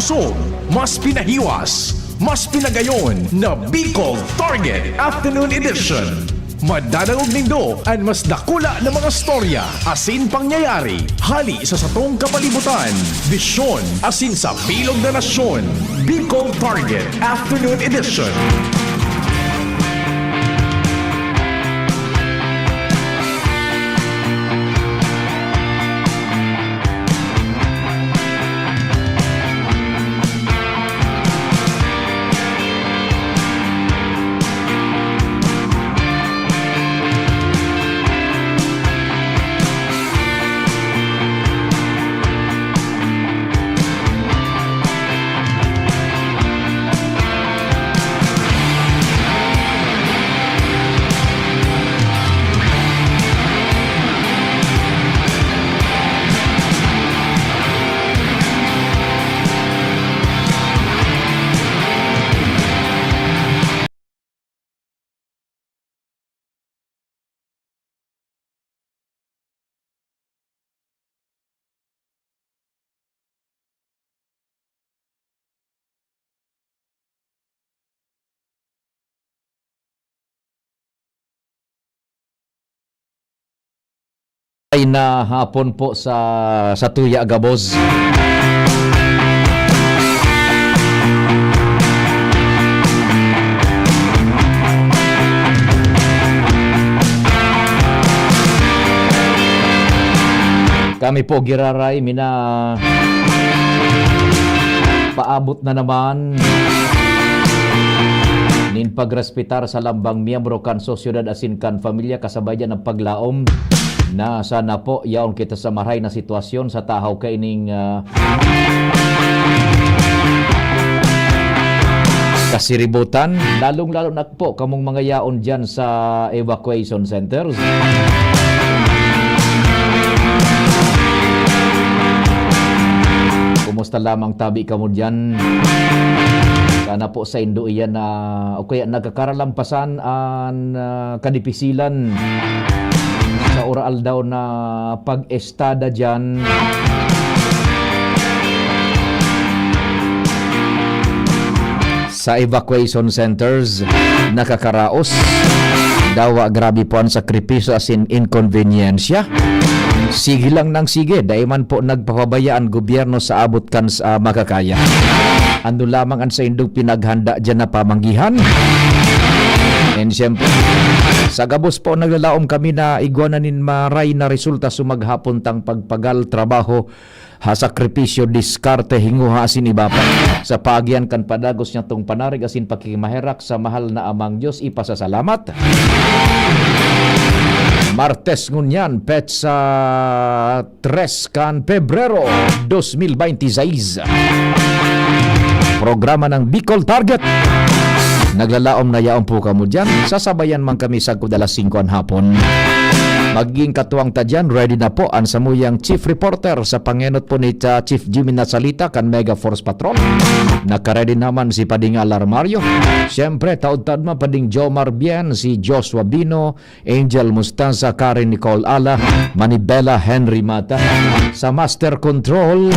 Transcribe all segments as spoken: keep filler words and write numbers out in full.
So, mas pinahiwas, mas pinagayon na Bicol Target Afternoon Edition. Madadangog nindo an mas dakula na mga storya asin pangyayari hali sa satong kapalibutan, bisyon asin sa bilog na nasyon. Bicol Target Afternoon Edition. Ay na hapon po sa, sa tuya gabos. Kami po giraray, mina paabot na naman nin pagrespetar sa lambang miyembro kan sosyedad asin kan pamilya, kasabay diyan ang paglaom na sana po yaon kita sa marahay na sitwasyon sa tahaw kaining, ah, kasiributan, lalong-lalo na po kamong mga yaon diyan sa evacuation centers. Kumusta lamang tabi kamo diyan? Sana po saindo iyan na, o kaya nagkakaralampasan an, ah, kadipisilan sa ora-aldaw na pag-estada diyan sa evacuation centers, nakakaraos. Dawa, grabe po ang sakripisyo asin inkonvenyensya. Sige lang nang sige, dai man po nagpapabaya an gobyerno sa abot kan sa makakaya. Ano lamang an saindong pinaghanda diyan na pamanggihan? And siyempre, sa gabos po, naglalaom kami na igwa na nin maray na resulta sa maghapon tang pagpagal, trabaho, ha sakripisyo, diskarte, hinguha, asin iba pa. Sa paagihan kan padagos niyatong panarig asin pakikimaherak sa mahal na Amang Diyos, ipasasalamat. Martes ngunyan, petsa tres kan Pebrero, dos mil beinti seis. Programa ng Bicol Target. Naglalaom na yaon po kamo diyan. Sasabayan man kami sagkod alas singko an hapon. Magiging katuwang ta diyan, ready na po an samuyang chief reporter sa pangenot po ni, ah, Chief Jimmy Nasalita kan Mega Force Patrol. Nakaready naman si Pading Alarmario. Siyempre, taod-taod man Pading Jomar Bien, si Joshua Bino, Angel Mostaza, Karen Nicole Ala, Manibela Henry Mata. Sa Master Control,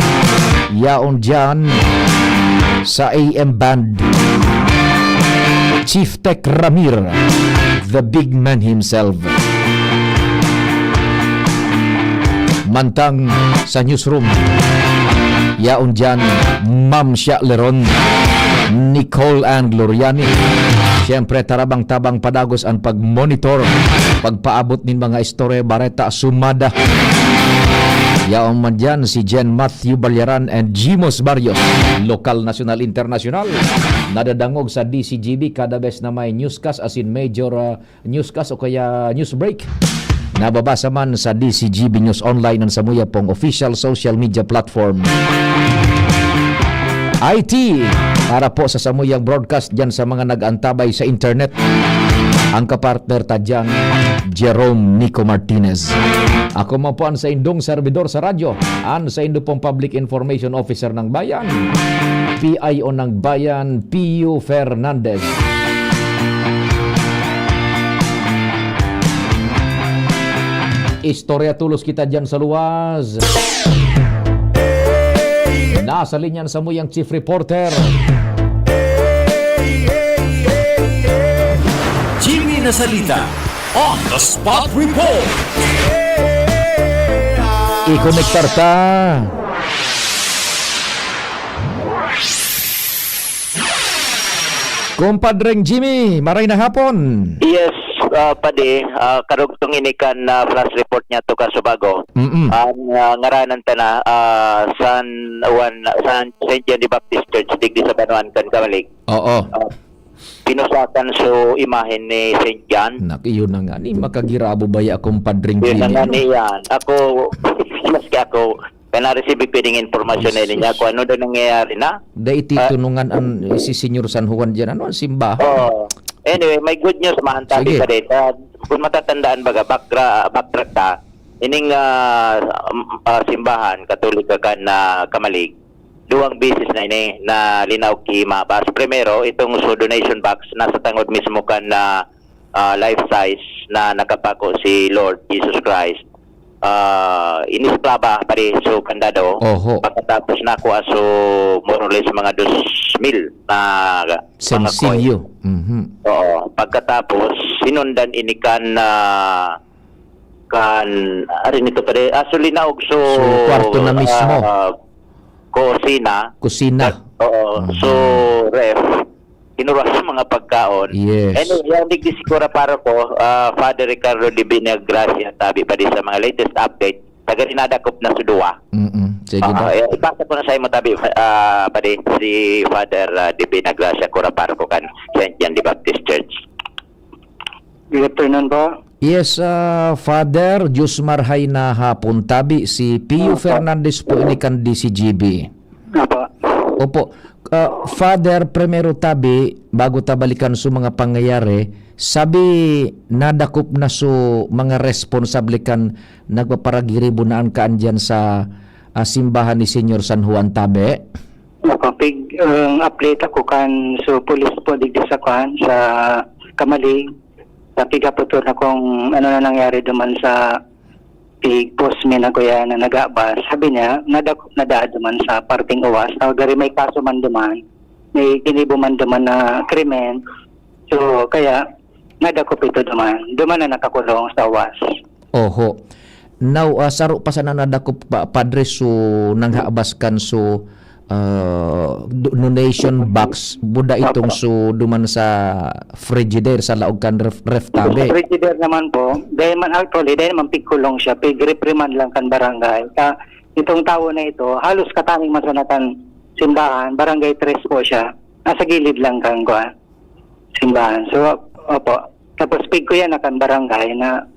yaon diyan sa A M Band, Chief Tech Ramir, the big man himself. Mantang sa newsroom, yaon diyan, Ma'am Sha Leron, Nicole Ann Gloriani. Siyempre, tarabang-tabang padagos an pag-monitor, pagpaabot nin mga istorya, bareta, sumada. Yaon man diyan si Jen Matthew Balyaran and Jimos Barrios, lokal, nasyonal, internasyonal. Nadadangog sa D C G B kada bes na may newscast asin major, ah, newscast o kaya news break. Nababasa man sa D C G B News Online an samuya pong official social media platform. I T, para po sa samuyang broadcast diyan sa mga nag-antabay sa internet. Ang kapartner ta diyan, Jerome Nico Martinez. Ako man po an saindong serbidor sa radyo, an saindo pong Public Information Officer ng Bayan, P I O ng Bayan, Pio Fernandez. Istorya tolos kita diyan sa luwas. Nasa linya na samuyang chief reporter. Jimmy Nasalita on the spot report. Ikonektar ta. Kumpadreng Jimmy, maray na hapon. Yes, ah, padi, ah, karugtong ini kan, ah, flash report niya to Casubago. Mm-mm. Ang, ah, ngaranan ta na, ah, San Juan, San, Saint John the Baptist Church, digdi sa banwaan kan Camalig. Oo. Ah, pinusakan so imahen ni Saint John. Nak, iyon na nga. Ni makagirabo baya, kumpadreng Yun na Jimmy, nga ano? Niyan. Ako, maski ako, kaya na-receive ko yung impormasyon na Jesus. Yun niya kung ano daw nangyayari na. Dai Ah. titunungan an, si Señor San Juan diyan. Ano ang simbahan? Oh. Anyway, may good news man, tabi Sige. pa din. Ah, kung matatandaan baga, backtra-, backtrack ta, ining, ah, um, ah, simbahan, Katolika kan, ah, Camalig, duwang beses na ini na linaog ki Mabas. Primero, itong so donation box, nasa tangod mismo kan, ah, ah, life size na nakapako si Lord Jesus Christ. Ah, inisklaba pa rin so kandado. Oho. Pagkatapos nakuha so more or less mga dos mil na mga Sensilyo. Coin. Mhm. Oo. Pagkatapos, sinundan ini kan, ah, kan, ari nito pa rin, ah, so linaog so, So, kwarto na mismo. ah, kusina. Kusina. Oo. Mhm. So, ref, kinurwa sa mga pagkaon. Yes. Anyway, yan, digdi si Kura Paroko, ah, Father Ricardo de Villagracia, tabi pa din sa mga latest update, taga rin nadakop na sa duwa. Mm-mm. Sige Ah, daw. eh, ipasa ko na sa imo, tabi, ah, pa din si Father, ah, de Villagracia, Kura Paroko kan Saint John the Baptist Church. Good afternoon po. Yes, ah, Father, Diyos marhay na hapon. Tabi, si Pio Opo. Fernandez po ini kan D C G B. Opo. Opo. Ah, Father, primero tabi, bago ta balikan so mga pangyayari, sabi nadakop na so mga responsable kan nagpaparagiribo na an kaan diyan sa, ah, simbahan ni Señor San Juan, tabi? Opo, pig-, ang update ako kan so pulis po digdi sa kuan, sa Camalig, sa pigaputor na kung ano na nangyari duman sa pig-post mi na kuya na nagabas. Sabi niya, nadakop na daa duman sa parting uwas. Now, gari may kaso man duman, may ginibo man duman na krimen. So, kaya, nadakop ito duman. Duman na nakakulong sa uwas. Oho. Now, ah, saro pa sana nadakop pa, Padre, so nanghabas kan so, ah, do-, donation box, buda itong Opo. so duman sa Frigidaire, sa laog kan ref, ref tabi. Frigidaire naman po, dahil man actually, dahil man pigkulong siya, pig-reprimand lang kan barangay. Ka, itong tawo na ito, halos kataning man sana kan simbahan, barangay tres po siya. Nasa gilid lang kan, kuwan, simbahan. So, opo. Tapos pig ko yan na kan barangay na,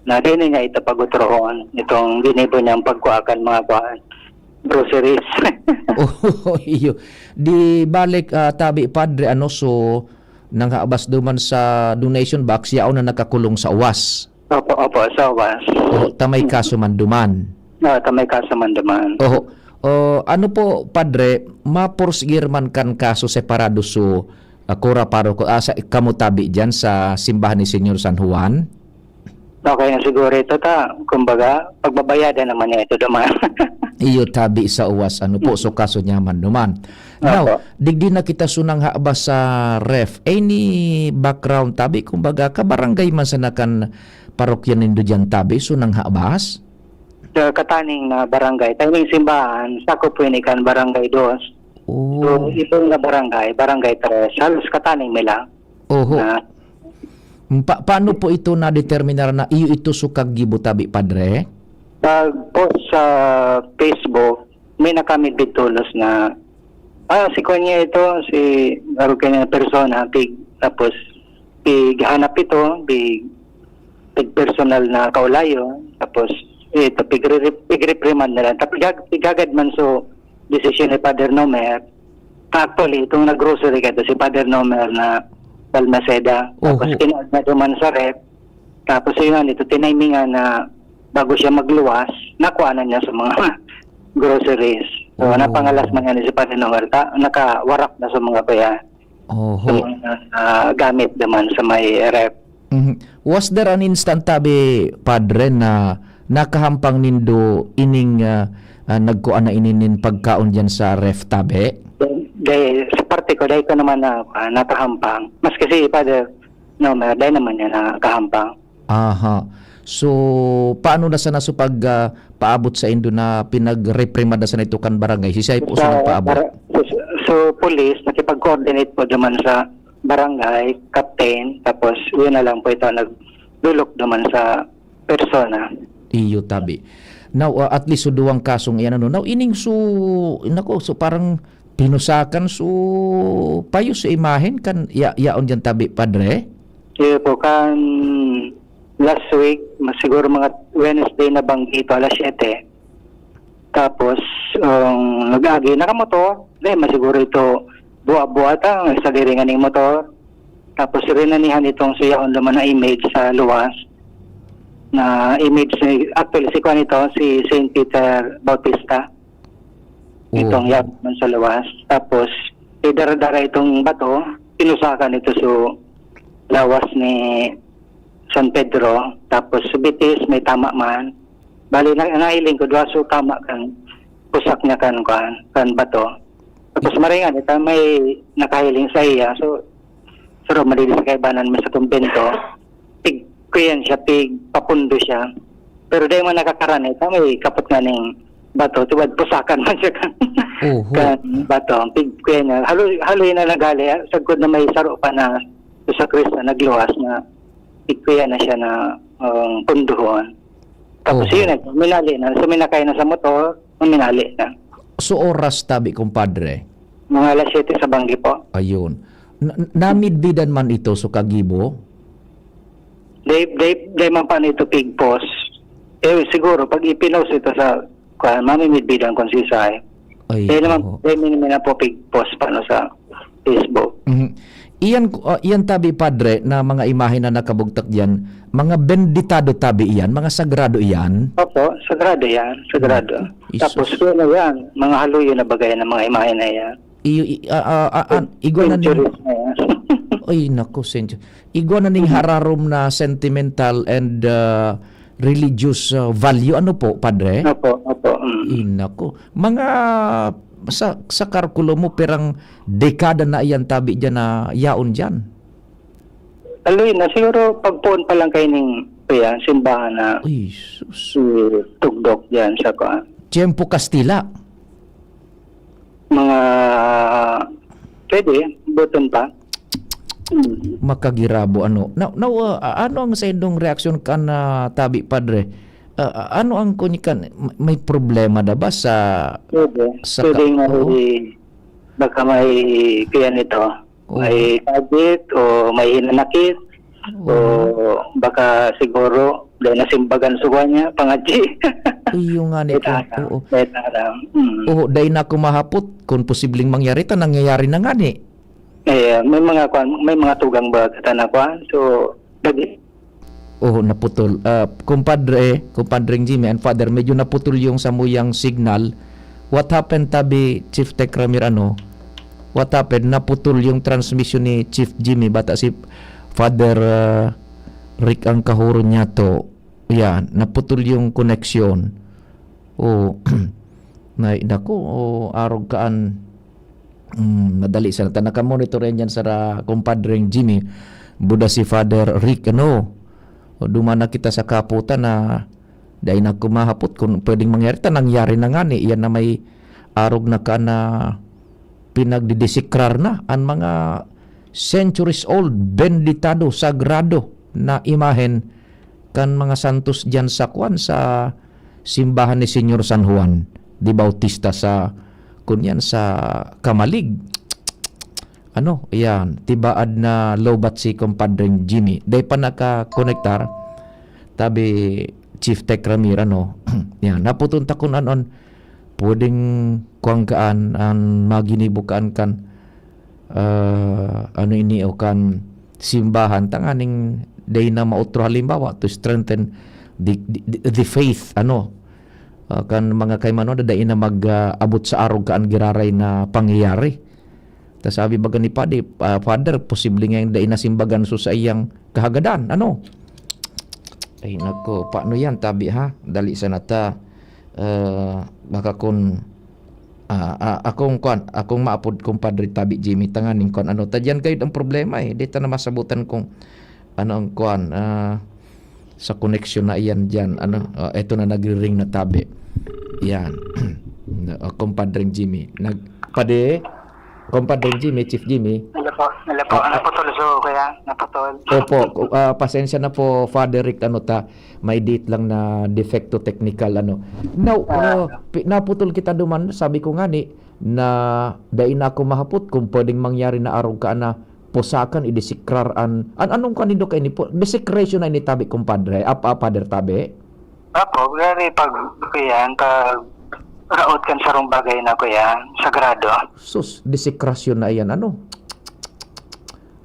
na dahil niya ito pagutrohon, itong ginibo niyang pagkuha kan mga kuwan, groceries. Oh, iyo. Di balik, ah, tabi, Padre, ano, so, nanghabas duman sa donation box, yaon na nakakulong sa uwas. Opo, opo, sa uwas. Oh, ta may kaso man duman. Ah, ta may kaso man duman. Oho. Oh, ano po, Padre, mapursige man kan kaso separado so, ah, kura paroko, ah, sa, kamo tabi diyan sa simbahan ni Señor San Juan? Okay na siguro ito ta. Kumbaga, pagbabayadan naman niya ito duman. Iyo tabi sa uwas, ano po, so kaso niya man duman. Now, Opo. digdi na kita so nanghabas sa ref. Any background tabi, kumbaga, kabarangay man sana kan parokya nindo diyan tabi, so nanghabas? Sa kataning na barangay, timing simbahan, sakop po ini kan Barangay Dos. Oh. So, ito na barangay, Barangay Tres, halos kataning mi lang. Oho. Na Pa-, paano po ito nadeterminar na iyo ito so kagibo tabi, Padre? Pag-post sa Facebook, may nakamidbid tolos na, ah, si kuwan niya ito, si arog kanya na persona, pig-, tapos pighanap ito, pig-, pig-personal na kaulayo, tapos ito, pigre-, pig-reprimand na lang. Tapos pig-, pighagad man so desisyon ni Father Nomer, actually, itong nag-grocery ka, ito si Father Nomer na Balmaceda. Tapos Oho. kinaad na duman sa ref. Tapos yun nga, ito, tinimingan na bago siya magluwas, nakuha na niya sa mga groceries. So, Oh. napangalas man yan si Father Nomer, ta-, nakawarak na sa mga kaya, Oho. sa mga, ah, gamit naman sa may ref. Mhm. Was there an instant, tabi, Padre, na nakahampang nindo ining, ah, ah, nagkuan na ini nin pagkaon diyan sa ref tabi? Dai, dai, sa parte ko, dai ko naman na, ah, nakahampang. Maski si Father Nomer, dai naman niya nakahampang. Aha. So, paano na sana so pag, ah, paabot saindo na pinagreprimanda sana ito kan barangay? Siisay po so Sa nagpaabot? bar-, so, so, police, nakipag-coordinate po duman sa barangay captain, tapos yun na lang po ito, nagdulok duman sa persona. Iyo, tabi. Now, ah, at least so duwang kasong iyan, ano. Now, ining so, nako, so parang pinusakan, so payo sa imahen kan ya-, yaon diyan tabi, Padre? Iyo po, kan last week, mas siguro mga Wednesday na banggi ito, alas siyete. Tapos, ang nag-agi, nakamotor. Dai man siguro ito, buwa-buwa ta, sa giringan ning motor. Tapos, rinanihan itong si yaon naman na image sa luwas. Na image ni, actually, si kuwan ito, si Saint Peter Bautista. Oo. Itong yaon naman sa luwas. Tapos, idara-dara itong bato, pinusakan ito sa lawas ni San Pedro. Tapos, sa bitis, may tama man. Bali, na, nahiling ko, duwa so tama kan pusak niya kan, kan, kan bato. Tapos, maringan, ito may nakahiling sa iya. So, saro, madidi sa kaibanan mo sa kumbento. Pig, kuyan siya, pig, papundo siya. Pero dai man nakakaran, ito may kapot nga ning bato. Tubad, pusakan man siya kan, Oho. kan bato. Pig, kuyan niya. Haloy, haloy na nagali. Sagkod na may saro pa na sa sakristan, nagluwas na. Pig, kuyan na siya na, um, punduhon. Tapos Oho. yun, eh, minali na. So, minakay na sa motor, minali na. So, oras tabi, kumpadre? Mga alas siyete sa banggi po. Ayun. Na, namidbidan man ito, so kagibo? Dai, dai, dai man pa nito pigpos. Eh, siguro, pag ipinost ito sa, kuwan, mamimidbidan kung sisay. Ay, Dai naman, oo. dai minimina po pigpos pa, no, sa Facebook. Mhm. Iyan, ah, iyan tabi, Padre, na mga imahe na nakabugtak diyan, mga benditado tabi iyan, mga sagrado iyan? Opo, sagrado yan, sagrado. Hmm, Jesus. Tapos, yun na yan, mga haluyo na bagay na mga imahe na yan. Iyo, i-, ah, ah, ah, an-, igwa na ning Centuries na yan. Ay, naku, centu-, igwa na ning Mhm. hararom na sentimental and, ah, religious, ah, value. Ano po, Padre? Opo, opo, mm. Ay, naku. Mga sa, sa kalkulo mo, pirang dekada na iyan tabi diyan na yaon diyan? Aloy na, siguro pagpoon pa lang kayo ning, kuya, simbahan na Ay, sus. si Tugdok diyan sa kuan. Tiyempo Kastila? Mga, pwede, buton pa. Mm. Makagirabo, ano. Now, now, ah, ano ang saindong reaksyon kan, ah, tabi, Padre? Ah, ah, ano ang kunikan, may problema na ba sa, Pwede. sa Pwede ka-, nga oo. i-, baka may, kaya nito, Oo. may kabit o may hinanakit o Oo. baka siguro dahil nasimbagan sa kanya, pangadji. Iyo nga ni May po. taram, Oo. may taram. Mm. Oo, dai na ako mahapot kung posibleng mangyari ta, nangyayari na nga ni. Eh, may mga kwan, may mga tugang ba kita na kwan? So, lagi. Oo, naputol. Ah, kumpadre, kumpadreng Jimmy and Father, medyo naputol yung samuyang signal. What happened, tabi, Chief Tech Ramir, ano? What happened? Naputol yung transmission ni Chief Jimmy, bata si Father, ah, Rick ang kahuro niya to. Yan, naputol yung koneksyon. Oo. Nay, naku, o, arog kaan. Hmm, madali sana ta. Nakamonitor yan dyan sa ra-, kumpadreng Jimmy. Buda si Father Rick, ano? O, duman na kita sa kaputan na dai na kumahapot kung pwedeng mangyari. Ta, nangyari na nga ni. Iyan na may arog na ka na pinagdidisikrar na an mga centuries old, benditado, sagrado na imahen kan mga santos diyan sa kwan, sa simbahan ni Señor San Juan de Bautista sa, kunyan, sa Camalig. Ano, yan, tibaad na lowbat si Compadre Jimmy. Dai pa nakakonektar, tabi Chief Tech Ramir, ano. Yan, naputon ta kun an-an. Pwedeng kuwan kaan, an maginibo kaan kan, ah, ano ini, o kan simbahan, tanganing dai na maotro, halimbawa, to strengthen the, the, the faith, ano, ah, kan mga kaimanon na dai na mag, ah, abot sa arog kaan giraray na pangyayari. Ta sabi baga ni Padi, ah, Father, posible nga dai na simbagan so saiyang kahagadan, ano? Ay, nako, paano yan, tabi, ha? Dali sana ta. Ah, baka kun, ah, ah, akong kuan, akong maapod, kumpadre, tabi Jimmy, tanganing kuan, ano, ta diyan gayud ang problema, eh. Di ta na masabutan kung ano ang kuan, ah, sa koneksyon na iyan diyan, ano, ah, eto na, nagri-ring na tabi. Yan. Ah, kumpadreng Jimmy. Nag-, padi, kumpadreng Jimmy, Chief Jimmy. Hello po, hello po. Ah, ah. Naputol so, kaya naputol. Opo, ku-, ah, pasensya na po, Father Rick, ano ta, may dit lang na defecto technical, ano. Now, Ah. ah, pi-, naputol kita duman, sabi ko ngani, na dai na ako mahapot kung pwedeng mangyari na arog ka na pusakan, idisikrar an, an-, anong kanindo kaini po? Desecration na ini tabi, kumpadre. Ap-, ah, Father Tabi? Apo, gari pag, kuyan, pag raot kan sarong bagay na, kuyan, sagrado. Sus, desecration na iyan, ano?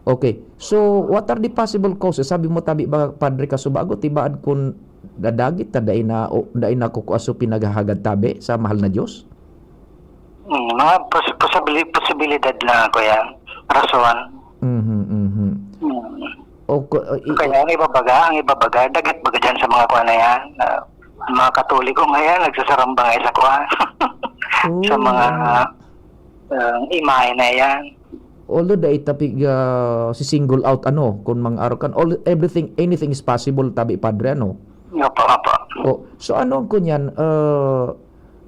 Okay. So, what are the possible causes? Sabi mo, tabi ba, Padre Kasubago, tibaad kun dadagit ta, dai na, o, dai na kukuaso pinaghahagad tabi sa mahal na Diyos? Hmm, mga pos-, posibili-, posibilidad na, kuyan, rason. Mhm, mhm. Hmm. O, ku-, o, i-, Kaya ang ibabaga, ang ibabaga, dagat baga dyan sa mga kuwan na yan. Ah, mga Katoliko ngayon, nagsasarambang sa kuwan. Sa Oo. mga, ah, imahe na yan. Although dai ta pig-, ah, si-single out, ano, kung mga arokan, all, everything, anything is possible, tabi, Padre, ano? Opo, opo. O, so, ano ang kunyan, ah,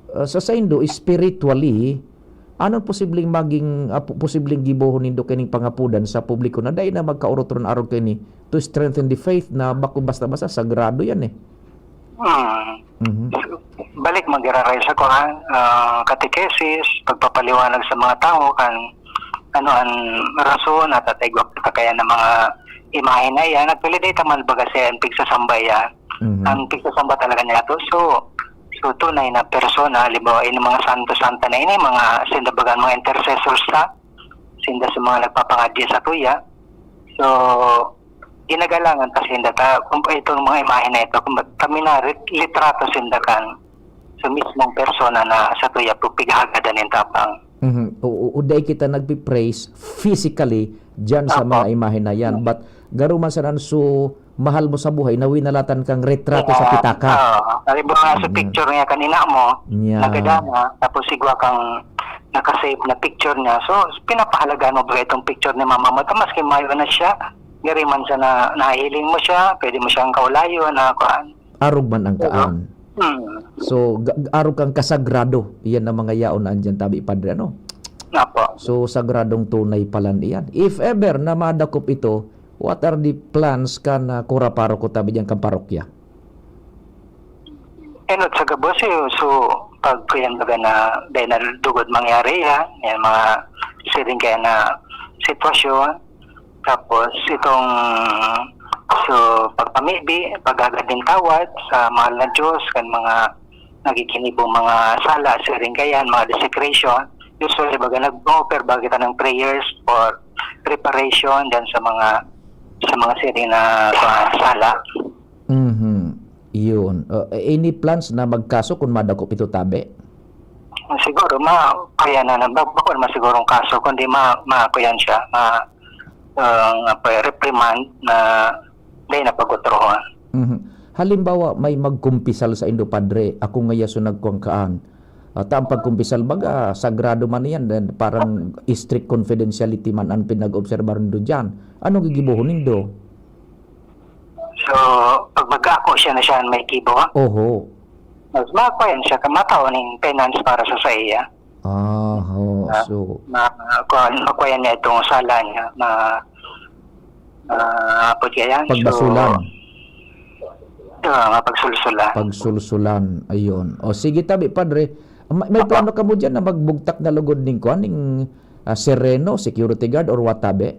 ah, sa saindo, spiritually, ano posibleng maging, ah, po-, posibleng gibohon nindo kining pangapodan sa publiko na dai na magkaorot-oron arog kaini to strengthen the faith na bako basta-basta, sagrado yan, eh? Hmm. Mhm. Balik, mag-iraray sa kuwan, ah, catechesis, pagpapaliwanag sa mga tawo kan ano an rason at at igwa pa kaya ng mga imahe na iyan. Actually, dai ta man baga siya an pigsasamba iyan. Mhm. Ang pigsasamba talaga niya to. So, so tunay na persona, halimbawa, yung mga santo-santa na ini, mga sinda baga, mga intercessors sa, sinda sa mga nagpapangadyi sa tuya. So, ginagalangan ta sinda ta, kung itong mga imahe na ito, kung ba't kami na rit-, litrato sinda kan sa mismong persona na sa tuya po pighahagadan nin tabang. Mhm. O, o, o dai kita nagpi-praise physically diyan sa Apo. mga imahe na yan. Mm. But garo man sana so mahal mo sa buhay na winalatan kang retrato sa Kaya, pitaka. oo. Halimbawa nga sa Mm. picture niya kan ina mo, Yan. nagadana, tapos igwa kang naka-save na picture niya. So, pinapahalagaan mo ba itong picture ni mama mo? Ta maski mayo na siya, gari man siya na nahihiling mo siya, pwede mo siyang kaulayon na kuan. Arog man ang Diba? kaan. Hmm. So, ga-, arog kang kasagrado. Iyan ang mga yaon na andyan, tabi, Padre, ano? Apo. So, sagradong tunay palan iyan. If ever na madakop ito, what are the plans kan, ah, kura paroko tabi diyan kan parokya? Enot sa gabos, eh, so, pag kuyan baga na, dahil na lugod mangyari yan, yan mga siring kaya na sitwasyon, tapos itong, so, pagpamibi, paghagad nin tawad sa mahal na Diyos, kan mga nagiginibo mga sala, siring kaya, mga desecration, usually baga nag-offer baga kita ng prayers for reparation dan sa mga, sa mga siring na, ah, sala. Mhm. Yun. Uh, any plans na magkaso kung madakop ito tabi? Siguro, ma-, kaya na, na, ba-, bako naman sigurong kaso, kundi ma-, ma-, kuyan siya, ma-, uh, nga pa, reprimand na dahil na pag-otrohon. Mhm. Halimbawa, may magkumpisal sa indo, Padre, ako ngaya so nagkuwang kaan. At ang pagkumpisal, baga, sagrado man yan, then parang strict confidentiality man ang pinag-obserbar nindo dyan. Anong gigibohon nindo? So, pag mag-ako siya na siya may kibo, ha? Oho. Mas makuha yan siya, kamataon ning penance para sa saiya. Ah, ho. Ah, So, ma-, kuha, makuha niya itong sala niya, ma-, ah, apod kaya yan. So, Pagbasulan. ah, mapagsulsulan. Pagsulsulan. Ayun. O, sige, tabi, Padre. May, may Apo. plano kamo dyan na magbugtak na lugod ning kuan, ning, ah, sereno, security guard, or what, tabi?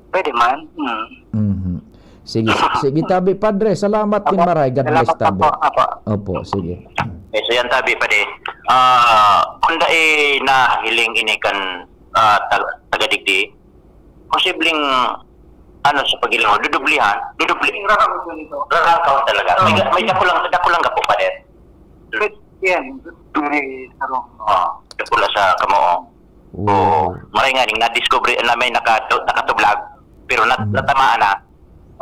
Pwede man. Hmm. Mhm. Sige, sige, tabi, Padre. Salamat nin Apo. maray. God Salamat bless, tabi. Apo. Apo. Opo, sige. Eh, so yan, tabi, Padre. Ah, kung dai nahiling ini kan, ah, tag-, tagadigdi, posibleng, ano, sa pagilingod, dudublihan, dudubli-, rarangkawan talaga. May, Oo. may dakulang, dakulang gapo, Padre. Yan, duri sa rong. Oh, dakula sa kamo. Oo. Oo. Maray nga, ning nadiskubre na may nakato-, nakatublag, pero nat-, Mm. natamaan na.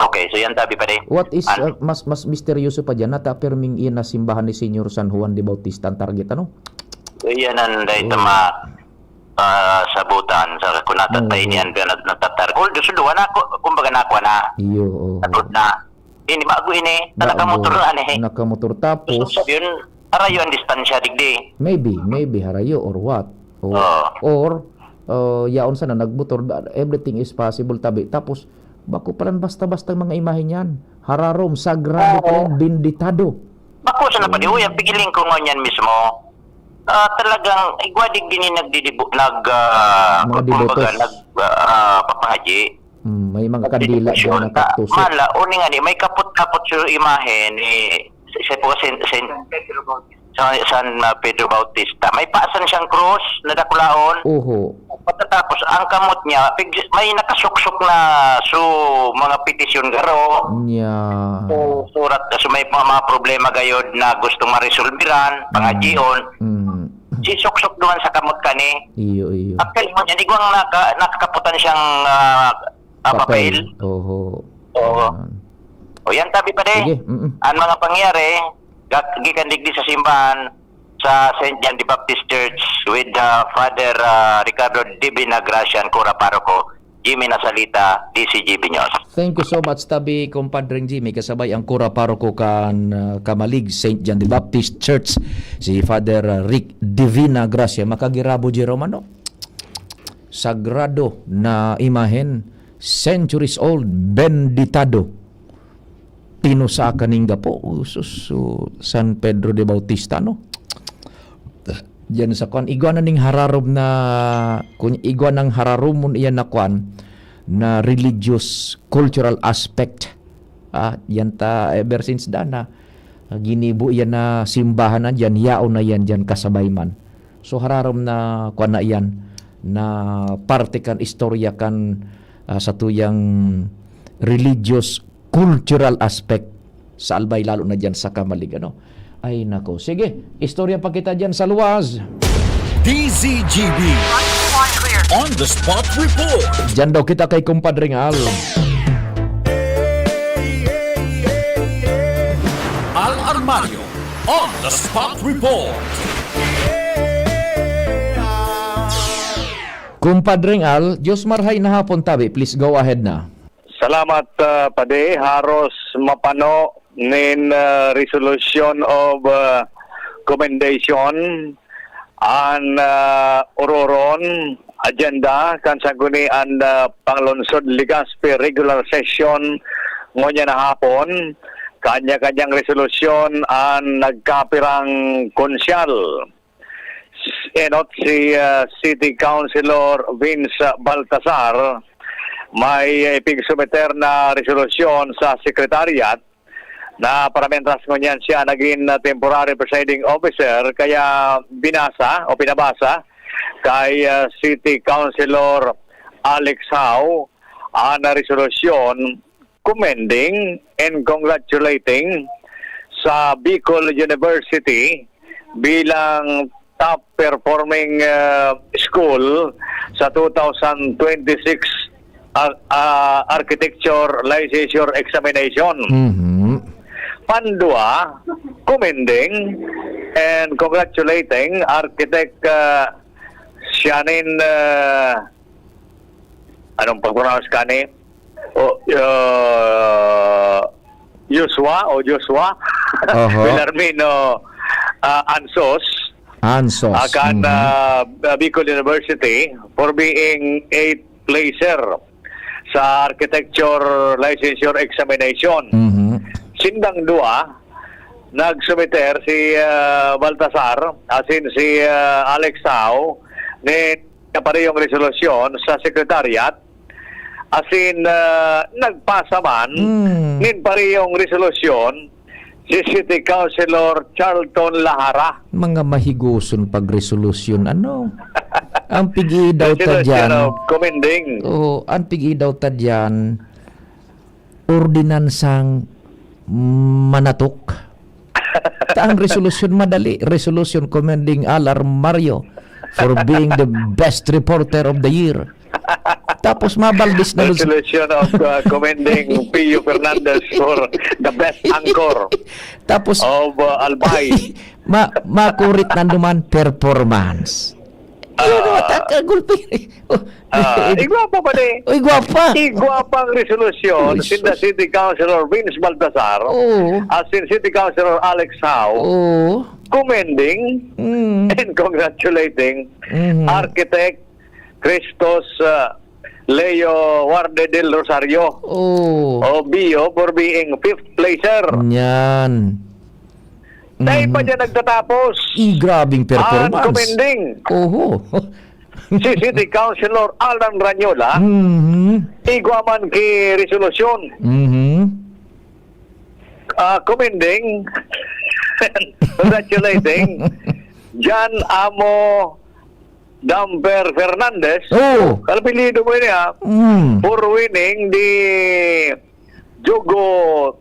Okay, so yan tabi pa rin. What is, An- uh, mas, mas misteryoso pa dyan, nata perming iyan na simbahan ni Señor San Juan de Bautista ang target, ano? Yan ang dahil sa Oh. ma-, ah, sabutan, sa kunata Oo. tayo niyan, pero nat-, natatar-, although, suduhan ako, kumbaga na ako na. Iyo, oo. Natod na. Ini, bago ini, na Bago. nakamotor na, ano, eh. Nakamotor, tapos Gusto ko sabihin, harayo ang distansya, digdi. Maybe, maybe harayo or what? Or, Oo. or, uh, yaon sana nagmotor, da-, everything is possible, tabi. Tapos, bako palan basta-basta mga imahe niyan. Hararom, sagrado Oo. palan, benditado. Bako sana pa di, Oo. uy, ang pigiling ko ngunyan mismo. Ah, talagang, igwa digdi ni nagdidibo-, nag, ah, Mga kumbaga, debotos. nag, ah, papahaji. Hmm, may mga kandila Nagdedebosyon dyan na ta. kaktuso. Mala, o ni nga ni, may kapot-kapot yung imahe ni, sa, sa po, Saint, Saint, San, San, ah, Pedro Bautista. May paasan siyang krus na dakulaon. Oho. Pagkatapos, ang kamot niya, pig-, may nakasuksok na su-, mga petisyon garo. Nya. So, surat, so may mga, mga problema gayod na gustong maresolbiran, Mm. pangadyion. Mm. Sisuksok duman sa kamot kani. Iyo, iyo. Actually, mo niya, igwang naka-, nakakaputan siyang, ah, ah, Papel. papel. Oho. Oo. Yan. O yan, tabi pa de. Sige, mm-mm. Ang mga pangyari, gak-, gikan digdi sa simbahan, sa Saint John the Baptist Church with, uh, Father, uh, Ricardo Divina Gracia, ang Cura Paroko, Jimmy Nasalita, D C G B News. Thank you so much, tabi, Compadreng Jimmy, kasabay ang Cura Paroko kan, uh, Camalig, Saint John the Baptist Church, si Father, uh, Rick Divina Gracia. Makagirabo, Jerome, ano? Sagrado na imahen, centuries old, benditado. Pinusa ka ning gapo, usus, so, San Pedro de Bautista, no? Diyan sa kwan, igwa na ning hararom na, kun igwa nang hararomon iyan na kwan, na religious cultural aspect. Ah, yan ta, ever since dana, ah, ginibo iyan na simbahan na diyan, yaon na yan diyan kasabay man. So, hararom na kwan na iyan, na parte kan istorya kan, ah, satuyang religious cultural aspect sa Albay, lalo na diyan sa Camalig, ano? Ay, nako. Sige, istorya pa kita diyan sa luwas. D Z G B On the Spot Report. Diyan daw kita kay Compadre Al. Al Armario on the Spot Report. Compadre Al, Diyos marhay na hapon tabi. Please go ahead na. Salamat, ah, Padi. Haros mapano nin, ah, resolution of, ah, commendation an, ah, ororon agenda kan Sanggunian, ah, Panglungsod Legazpi regular session ngunyan na hapon. Kanya-kanyang resolusyon an nagkapirang konsyal. Enot si, ah, City Councilor Vince Baltasar, may ipigsumiter na resolusyon sa Secretariat na paramientras ngunyan siya nagin, ah, temporary presiding officer, kaya binasa o pinabasa kay, ah, City Councilor Alex Howe ang resolusyon commending and congratulating sa Bicol University bilang top performing, ah, school sa two thousand twenty-six, ah, ah, architecture licensure examination. Mhm. Pandua, commending and congratulating Architect, ah, Shanin, ah, anong pag-pronounce kani? O, ah, Joshua o Joshua Oho. Wilhelmino, ah, Ansos. Ansos. Akan, Mhm. ah, Bicol University for being eighth placer sa architecture licensure examination. Mhm. Sindang dua, nagsumiter si, ah, Baltasar, asin si, ah, Alex Howe, ni na parehong resolusyon sa Secretariat, asin, ah, nagpasa man Mm. nin parehong resolusyon si City Councilor Charlton Lahara. Mga mahigoson pagresolusyon, ano? Ang pig-iidaw ta Resolusyon dyan. of commending. Oo, ang pig-iidaw ta dyan, ordinansang manatok. Ta ang resolusyon madali, resolution commending Al Armario for being the best reporter of the year. Tapos mabaldis na dun sa Resolution of, uh, commending Pio Fernandez for the best anchor Tapos of, uh, Albay. ma-, makurit na duman, performance. Ano naman, Ah. taka, gulpi. Oh. Ah, igwa pa ba ni? Uy, gwapa. Igwa pang resolusyon, Resolusyon. Sinda City Councilor Vince Baltasar, Oo. as in City Councilor Alex Howe, Oo. commending Mm. and congratulating Mhm. Architect Christos, ah, Leo Warde del Rosario Oo. o Bio for being fifth placer. Yan. Dahil pa Mhm. dyan nagtatapos. I, grabing Ang performance. commending. Oho. Si City Councilor Alan Ranyola, Mhm. igwa man ki resolusyon. Mhm. Ah, commending, congratulating, Jan Amo Damper Fernandez. Oh. Apelyido mo yun, ha? Mm. For winning the Jugo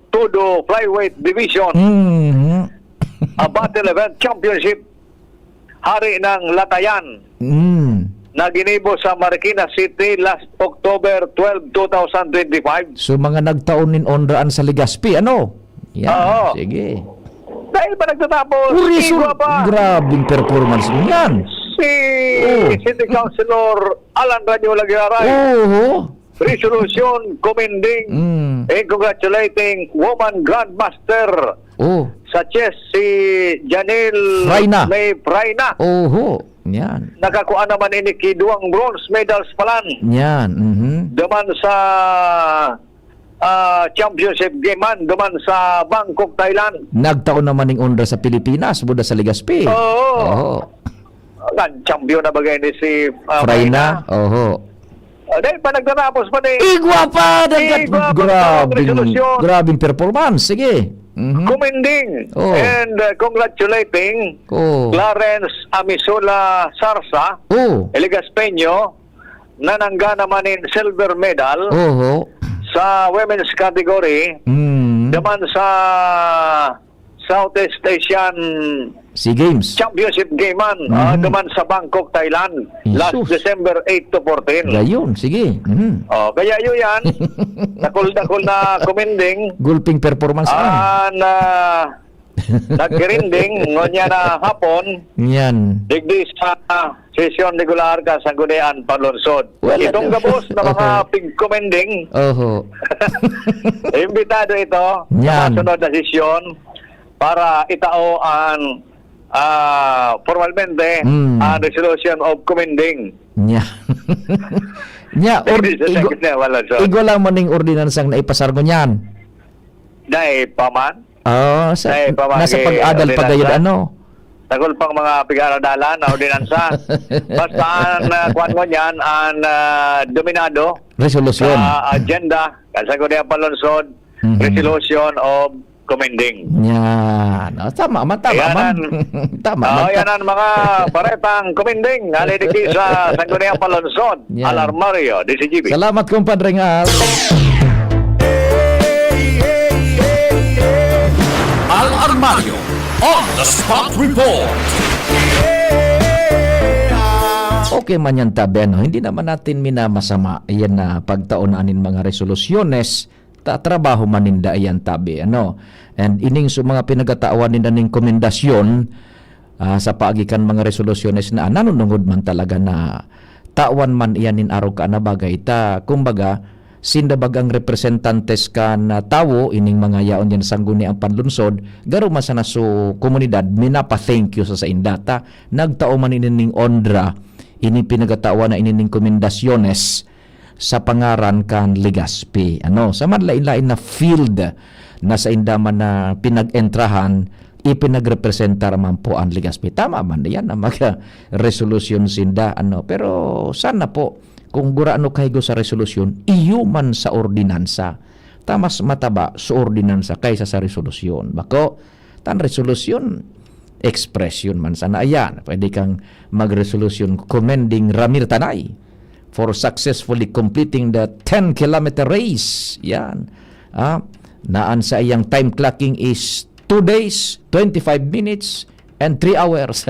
Todo Flyweight Division, Mhm. a Battle Event Championship, Hari ng Latayan, Mm. na ginibo sa Marikina City last October twelve, two thousand twenty-five. So, mga nagtaon nin onraan sa Legazpi, ano? Yan, Oo. sige. Dahil pa nagtatapos, Uri, igwa sur-, pa. grabing performance mo yan. Si Oh. City Councilor Alan Ranyola Giraray. Oo. Resolution commending Mm. and congratulating woman grandmaster Oh. sa chess, si Janelle Fraina. May Fraina. Oho. Yan. Nakakuha naman ini ki duwang bronze medals palan. Yan. Mhm. Duman sa, ah, championship game man, duman sa Bangkok, Thailand. Nagtaon naman ning onra sa Pilipinas, buda sa Legazpi. Oo. Oo. Nag-champion na bagay ni si, ah, Fraina. Fraina. Oho. Ah, dahil pa nagtatapos pa ni Igwa pa! Nagkat-, Igwa pa ang grabing, resolusyon. grabing performance. Sige. Mhm. Commending Oh. and, uh, congratulating Oh. Clarence Amisola Sarsa, Oh. Legaspeño, na nangga naman in silver medal Oho. sa women's category, Mm. naman sa Southeast Asian SEA Games. Championship Game man, ah, Mhm. duman sa Bangkok, Thailand, last Jesus. December eight to fourteen. Gayon, sige. Mhm. Oh, kaya yun yan. Dakul-dakul na commending. Gulping performance man. Ah, na naggrinding, ngunyan na hapon. Yan. Digdi sa sesyon regular kan Sangguniang Panlunsod. Wala Itong na. gabos na mga Oho. pig-commending, Oho. imbitado ito sa Yan. masunod na sesyon para itao ang, ah, formalmente Mm. ang resolution of commending. Nya. Nya, or-, Hindi sa igo-, Sangguniang Panlunsod. Igwa lang man ning ordinansang naipasar mo niyan. Dai pa man. Ah, sa, Dai pa man nasa ki pag-adal pa ordinansa. gayud, ano? Dakul pang mga pig-aaradalan na ordinansa. Basta ang, ah, kwan mo niyan, ang, ah, dominado Resolusyon. sa agenda, kan Sangguniang Panlunsod, Mhm. resolution of commending. Yan. Oh, tama man, tama Ayan man. an, Tama oh, man. yan ang mga baretang commending. Hali digdi sa Sangguniang Panlunsod, Yan. Alarmario, D C G B. Salamat, Compadre Al. Al Armario on the spot report. Okay man yan, tabi, ano? Hindi naman natin minamasama yan na pagtao na anin mga resolusyones, ta-, trabaho man ninda yan, tabi, ano? And ining su-, mga pinagatawan ninda ning komendasyon, ah, sa paagi kan mga resolusyones na nanunungod man talaga na tawan man iyan nin arog ka na bagay ta, kumbaga, sinda bagang representantes kan, ah, tawo, ining mga yaon diyan sa Sangguniang Panlunsod, garo man sana su komunidad, minapa-thank you sa sainda. Ta, nagtao man ini ning onra, ini pinagatawan na ini ning komendasyones sa pangaran kan Legazpi. Ano, sa manlain-lain na field na sainda man na pinag-entrahan, ipinagrepresentar man po ang Legazpi. Tama man yan na mga resolusyon sinda, ano. Pero sana po, kung gurano kahigo sa resolusyon, iyo man sa ordinansa. Ta mas mataba sa ordinansa kaysa sa resolusyon. Bako, tan resolusyon, expression man sana. Ayan, pwede kang magresolusyon commending Ramir Tanay for successfully completing the ten kilometer race. Yan. Ah, na ang saiyang time clocking is two days, twenty-five minutes, and three hours.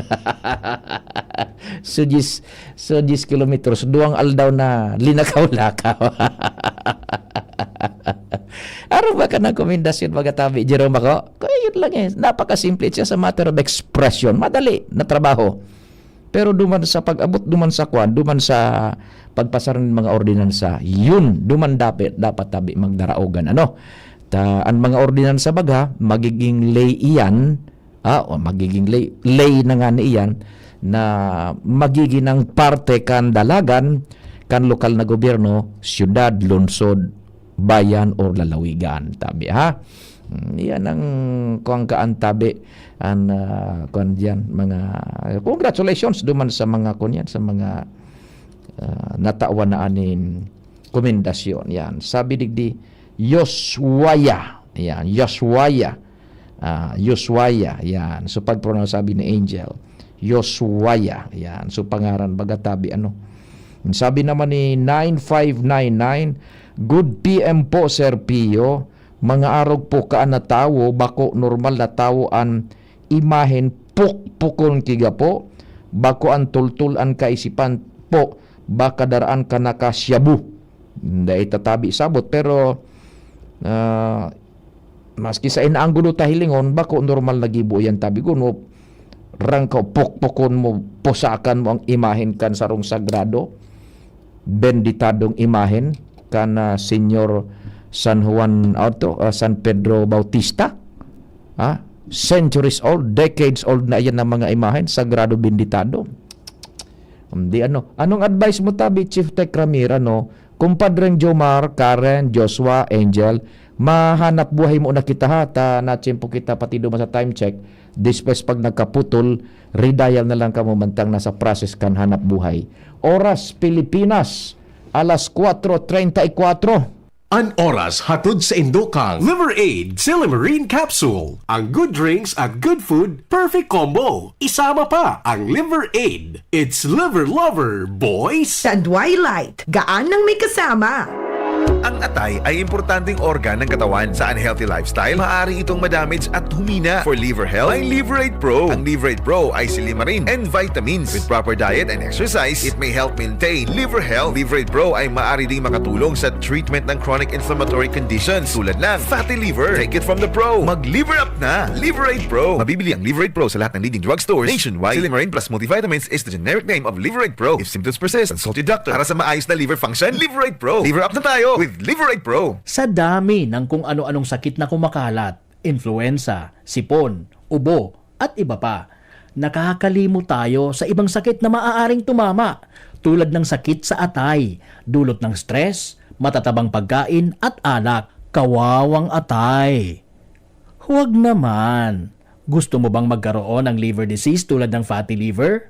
So, diyes, so, diyes kilometros, duwang aldaw na linakaw-lakaw. Ano ba ka ng komendasyon, mga tabi, Jerome, ako? Kaya yun lang eh. Napakasimple siya sa matter of expression. Madali na trabaho. Pero duman sa pag-abot, duman sa kwan, duman sa pagpasar ng mga ordinansa, yun, duman dapat, dapat tabi magdaraogan. Ano? Ta, ang mga ordinansa baga, magiging ley iyan, ah, o magiging ley, ley na nga ni iyan, na magiging ang parte kan dalagan, kan lokal na gobyerno, siyudad, lungsod, bayan, or lalawigan. Tabi, ha? Hmm, yan ang kuwang kaan tabi, ang, ah, kuwan diyan, mga, congratulations duman sa mga, kuwan yan, sa mga, ah, natawan na aning komendasyon. Yan. Sabi digdi, Yoswaya. Yan, Yoswaya. Ah, Yoswaya. Yan. So, pag-pronounce sabi ni Angel, Yoswaya. Yan. So, pangaran, baga tabi, ano. Sabi naman ni nine five nine nine, "Good P M po, Sir Pio. Mga arog po kaan na tawo, bako normal na tawo an imahen, pukpukon ki gapo, bako an tultol an kaisipan po, baka daraan ka na ka shabu." Dai tatabi sabot, pero, ah, maski sa inaanggulo ta hilingon, bako normal na gibo yan tabi kuno, rang ka pukpukon mo, pusakan mo ang imahen kan sarong sagrado, benditadong imahen kan, ah, Señor San Juan, ato, ah, San Pedro Bautista. Ha? Centuries old, decades old na iyan ang mga imahen, sagrado, benditado. Hindi ano. Anong advice mo tabi, Chief Tech Ramir, ano? Kumpadreng Jomar, Karen, Joshua, Angel, mahanap buhay mo na kita ha, ta natsimpo kita pati duman sa time check. Despues pag nagkaputol, redial na lang kamo mantang nasa process kan hanap buhay. Oras, Pilipinas, alas kwatro treinta y cuatro. An oras hatod sa indo kang Liver Aid Silimarin Capsule. Ang good drinks at good food, perfect combo. Isama pa ang Liver Aid. It's Liver Lover, boys! Sa Twilight, gaan nang may kasama. Ang atay ay importanteng organ ng katawan. Sa unhealthy lifestyle, maaari itong madamage at humina. For liver health, may Liver Aid Pro. Ang Liver Aid Pro ay silimarin and vitamins. With proper diet and exercise, it may help maintain liver health. Liver Aid Pro ay maaari ding makatulong sa treatment ng chronic inflammatory conditions tulad ng fatty liver. Take it from the pro. Mag-liver up na! Liver Aid Pro. Mabibili ang Liver Aid Pro sa lahat ng leading drugstores nationwide. Silimarin plus multivitamins is the generic name of Liver Aid Pro. If symptoms persist, consult your doctor. Para sa maayos na liver function, Liver Aid Pro. Liver up na tayo with Liver Aid Pro. Sa dami ng kung ano-anong sakit na kumakalat, influenza, sipon, ubo, at iba pa, nakakalimot tayo sa ibang sakit na maaaring tumama, tulad ng sakit sa atay, dulot ng stress, matatabang pagkain at alak. Kawawang atay! Huwag naman! Gusto mo bang magkaroon ng liver disease tulad ng fatty liver?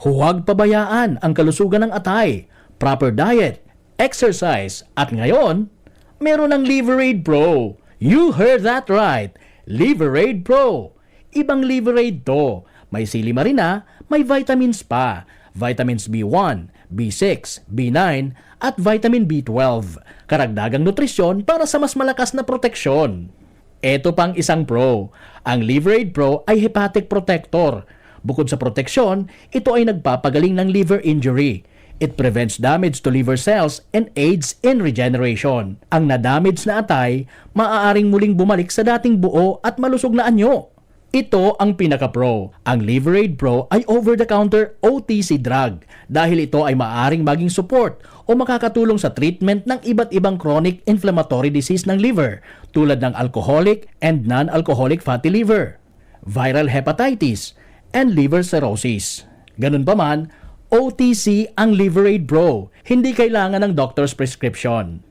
Huwag pabayaan ang kalusugan ng atay, proper diet, exercise, at ngayon, meron ng Liver Aid Pro. You heard that right! Liver Aid Pro! Ibang Liver Aid to. May silimarina, may vitamins pa. Vitamins B one, B six, B nine, at vitamin B twelve. Karagdagang nutrisyon para sa mas malakas na proteksyon. Eto pang isang pro. Ang Liver Aid Pro ay hepatic protector. Bukod sa proteksyon, ito ay nagpapagaling ng liver injury. It prevents damage to liver cells and aids in regeneration. Ang na-damage na atay maaaring muling bumalik sa dating buo at malusog na anyo. Ito ang pinaka-pro. Ang Liver Aid Pro ay over-the-counter O T C drug dahil ito ay maaaring maging support o makakatulong sa treatment ng iba't ibang chronic inflammatory disease ng liver, tulad ng alcoholic and non-alcoholic fatty liver, viral hepatitis, and liver cirrhosis. Ganun pa man, O T C ang Liver Aid Pro, hindi kailangan ng doctor's prescription.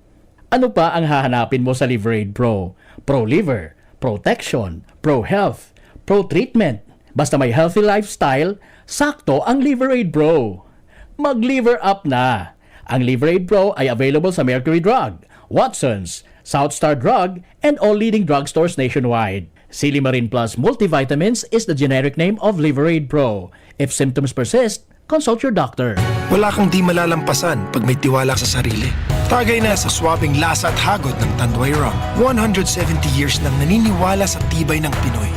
Ano pa ang hahanapin mo sa Liver Aid Pro? Pro liver, protection, pro health, pro treatment. Basta may healthy lifestyle, sakto ang Liver Aid Pro. Mag-liver up na! Ang Liver Aid Pro ay available sa Mercury Drug, Watsons, South Star Drug, and all leading drugstores nationwide. Silimarin Plus Multivitamins is the generic name of Liver Aid Pro. If symptoms persist, consult your doctor. Wala kang di malalampasan pag may tiwala sa sarili. Tagay na sa swabing lasa at hagod ng Tanduay Rum. One hundred seventy years nang naniniwala sa tibay ng Pinoy.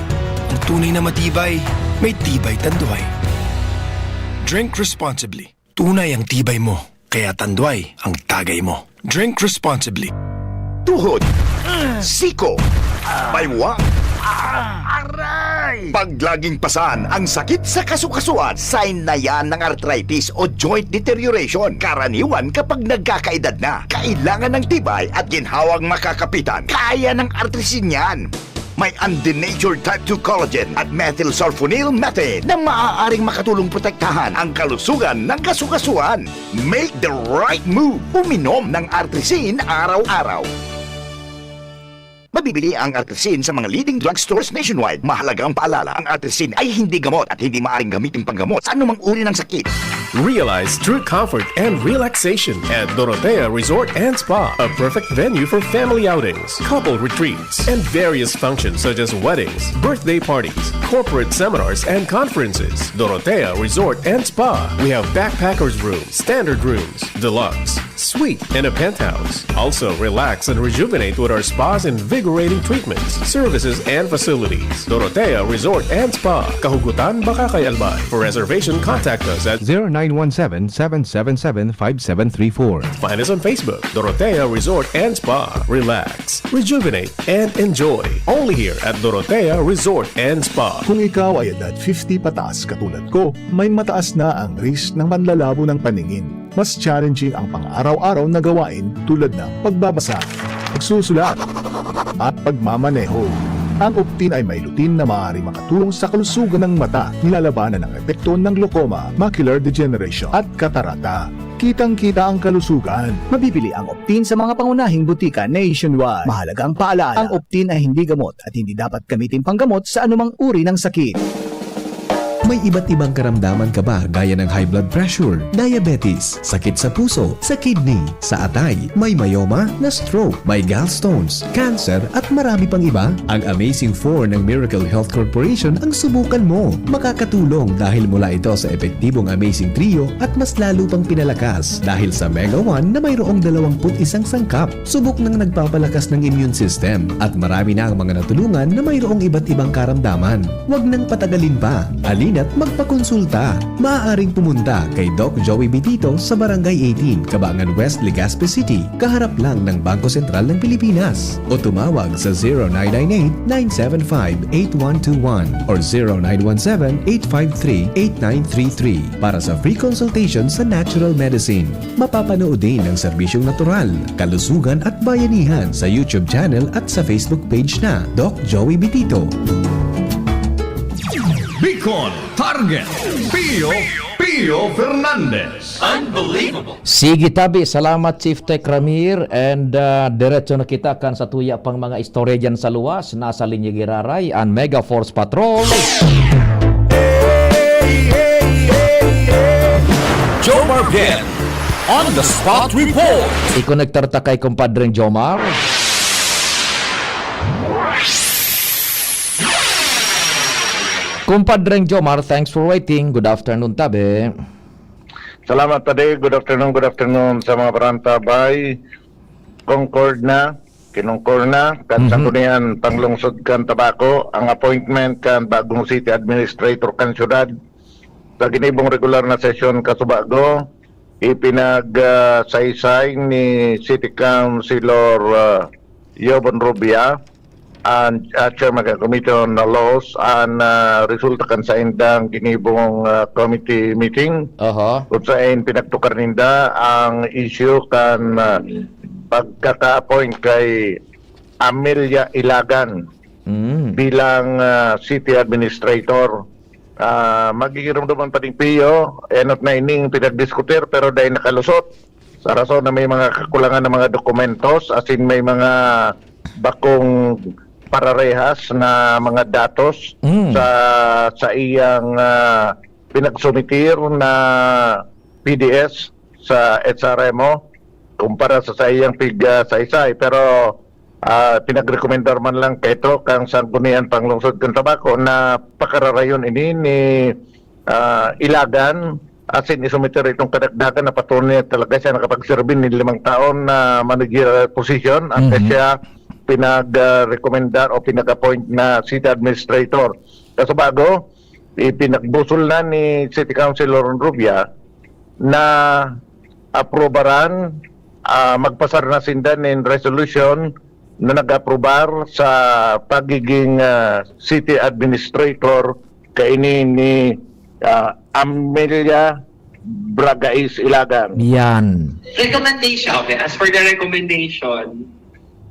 Ang tunay na matibay, May Tibay Tanduay. Drink responsibly. Tunay ang tibay mo, kaya Tanduay ang tagay mo. Drink responsibly. Tuhod, siko, baywa, aray! Pag laging pasan ang sakit sa kasukasuan, sign na yan ng arthritis o joint deterioration. Karaniwan kapag nagkakaedad na, kailangan ng tibay at ginhawang makakapitan. Kaya ng Artrisin yan. May undenatured type two collagen at methylsulfonyl methane na maaaring makatulong protektahan ang kalusugan ng kasukasuan. Make the right move. Uminom ng Artrisin araw-araw. Mabibili ang Artrisin sa mga leading drugstores nationwide. Mahalagang paalala, ang Artrisin ay hindi gamot at hindi maaaring gamitin panggamot sa anumang uri ng sakit. Realize true comfort and relaxation at Dorotea Resort and Spa, a perfect venue for family outings, couple retreats, and various functions such as weddings, birthday parties, corporate seminars, and conferences. Dorotea Resort and Spa. We have backpackers room, standard rooms, deluxe, suite, and a penthouse. Also, relax and rejuvenate with our spa's invigorating treatments, services, and facilities. Dorotea Resort and Spa, Kahugutan, Bacacay, Albay. For reservation, contact us at zero nine one seven, seven seven seven, five seven three four. Find us on Facebook, Dorotea Resort and Spa. Relax, rejuvenate, and enjoy. Only here at Dorotea Resort and Spa. Kung ikaw ay edad fifty pataas katulad ko, may mataas na ang risk ng panlalabo ng paningin. Mas challenging ang pang-araw-araw na gawain tulad ng pagbabasa, pagsusulat, at pagmamaneho. Ang Optin ay may lutein na maaaring makatulong sa kalusugan ng mata, nilalabanan ang epekto ng glaucoma, macular degeneration, at katarata. Kitang-kita ang kalusugan. Mabibili ang Optin sa mga pangunahing butika nationwide. Mahalagang paalala, ang Optin ay hindi gamot at hindi dapat gamitin panggamot sa anumang uri ng sakit. May iba't ibang karamdaman ka ba, gaya ng high blood pressure, diabetes, sakit sa puso, sa kidney, sa atay, may myoma, na-stroke, may gallstones, cancer, at marami pang iba? Ang Amazing four ng Miracle Health Corporation ang subukan mo. Makakatulong dahil mula ito sa epektibong Amazing Trio at mas lalo pang pinalakas dahil sa Mega one na mayroong dalawang put isang sangkap. Subok nang nagpapalakas ng immune system at marami na ang mga natulungan na mayroong iba't ibang karamdaman. Huwag nang patagalin pa. Halina't magpakonsulta. Maaaring pumunta kay Doc Joey Bitito sa Barangay eighteen, Cabangan West, Legazpi City, kaharap lang ng Bangko Sentral ng Pilipinas. O tumawag sa zero nine nine eight, nine seven five, eight one two one or zero nine one seven, eight five three, eight nine three three para sa free consultation sa natural medicine. Mapapanood din ang serbisyong natural, kalusugan at bayanihan sa YouTube channel at sa Facebook page na Doc Joey Bitito. Bicol Target, Pio, Pio Fernandez. Sige tabi, salamat Chief Tech Ramir, and ah, diretso na kita kan sa tuya pang mga istorya dyan sa luwas. Nasa linya giraray an Mega Force Patrol. Jomar Bien on the spot report. I-konektar ta kay Kumpadreng Jomar. Kumpadreng Jomar, thanks for waiting. Good afternoon tabi. Salamat tabi. Good afternoon, good afternoon sa mga parantabay. Concord na, Kinongkor na, kan Sanggunian Panglungsod kan Tabaco, ang appointment kan bagong city administrator kan syudad. Sa ginibong regular na sesyon kasubago, ipinagsaysay ni City Councilor ah, Yobon Rubia and ah, Chairman kan Committee on Laws an ah, resulta kan saindang ginibong ah, committee meeting. Aha. Kung sain pinagtukar ninda ang issue kan ah, pagkaka-appoint kay Amelia Ilagan Mm. bilang ah, city administrator. Ah, magigirumduman pa ding Pio, enot na ining pinagdiskutir pero dahil nakalusot sa rason na may mga kakulangan ng mga dokumentos, as in may mga bakong pararehas na mga datos Mm. sa sa iyang ah, pinagsumitir na P D S sa H R M O kumpara sa sa iyang pig ah, saysay. Pero ah, pinagrekomendar man lang kaito kang Sanggunian Panglungsod kan Tabaco na pakararayon ini ni ah, Ilagan, asin isumiter itong kadagdagan na patunay na talaga siya nakapagserbi nin limang taon na managerial position at Mhm. siya pinag-rekomendar o pinag-appoint na city administrator. Kasubago, ipinagbusol na ni City Councilor Honrubia na aprobaran, ah, magpasar na sinda nin resolution na nag-aprobar sa pagiging, ah, city administrator kaini ni, ah, Amelia Bragais Ilagan. Yan. Recommendation. Okay, as for the recommendation,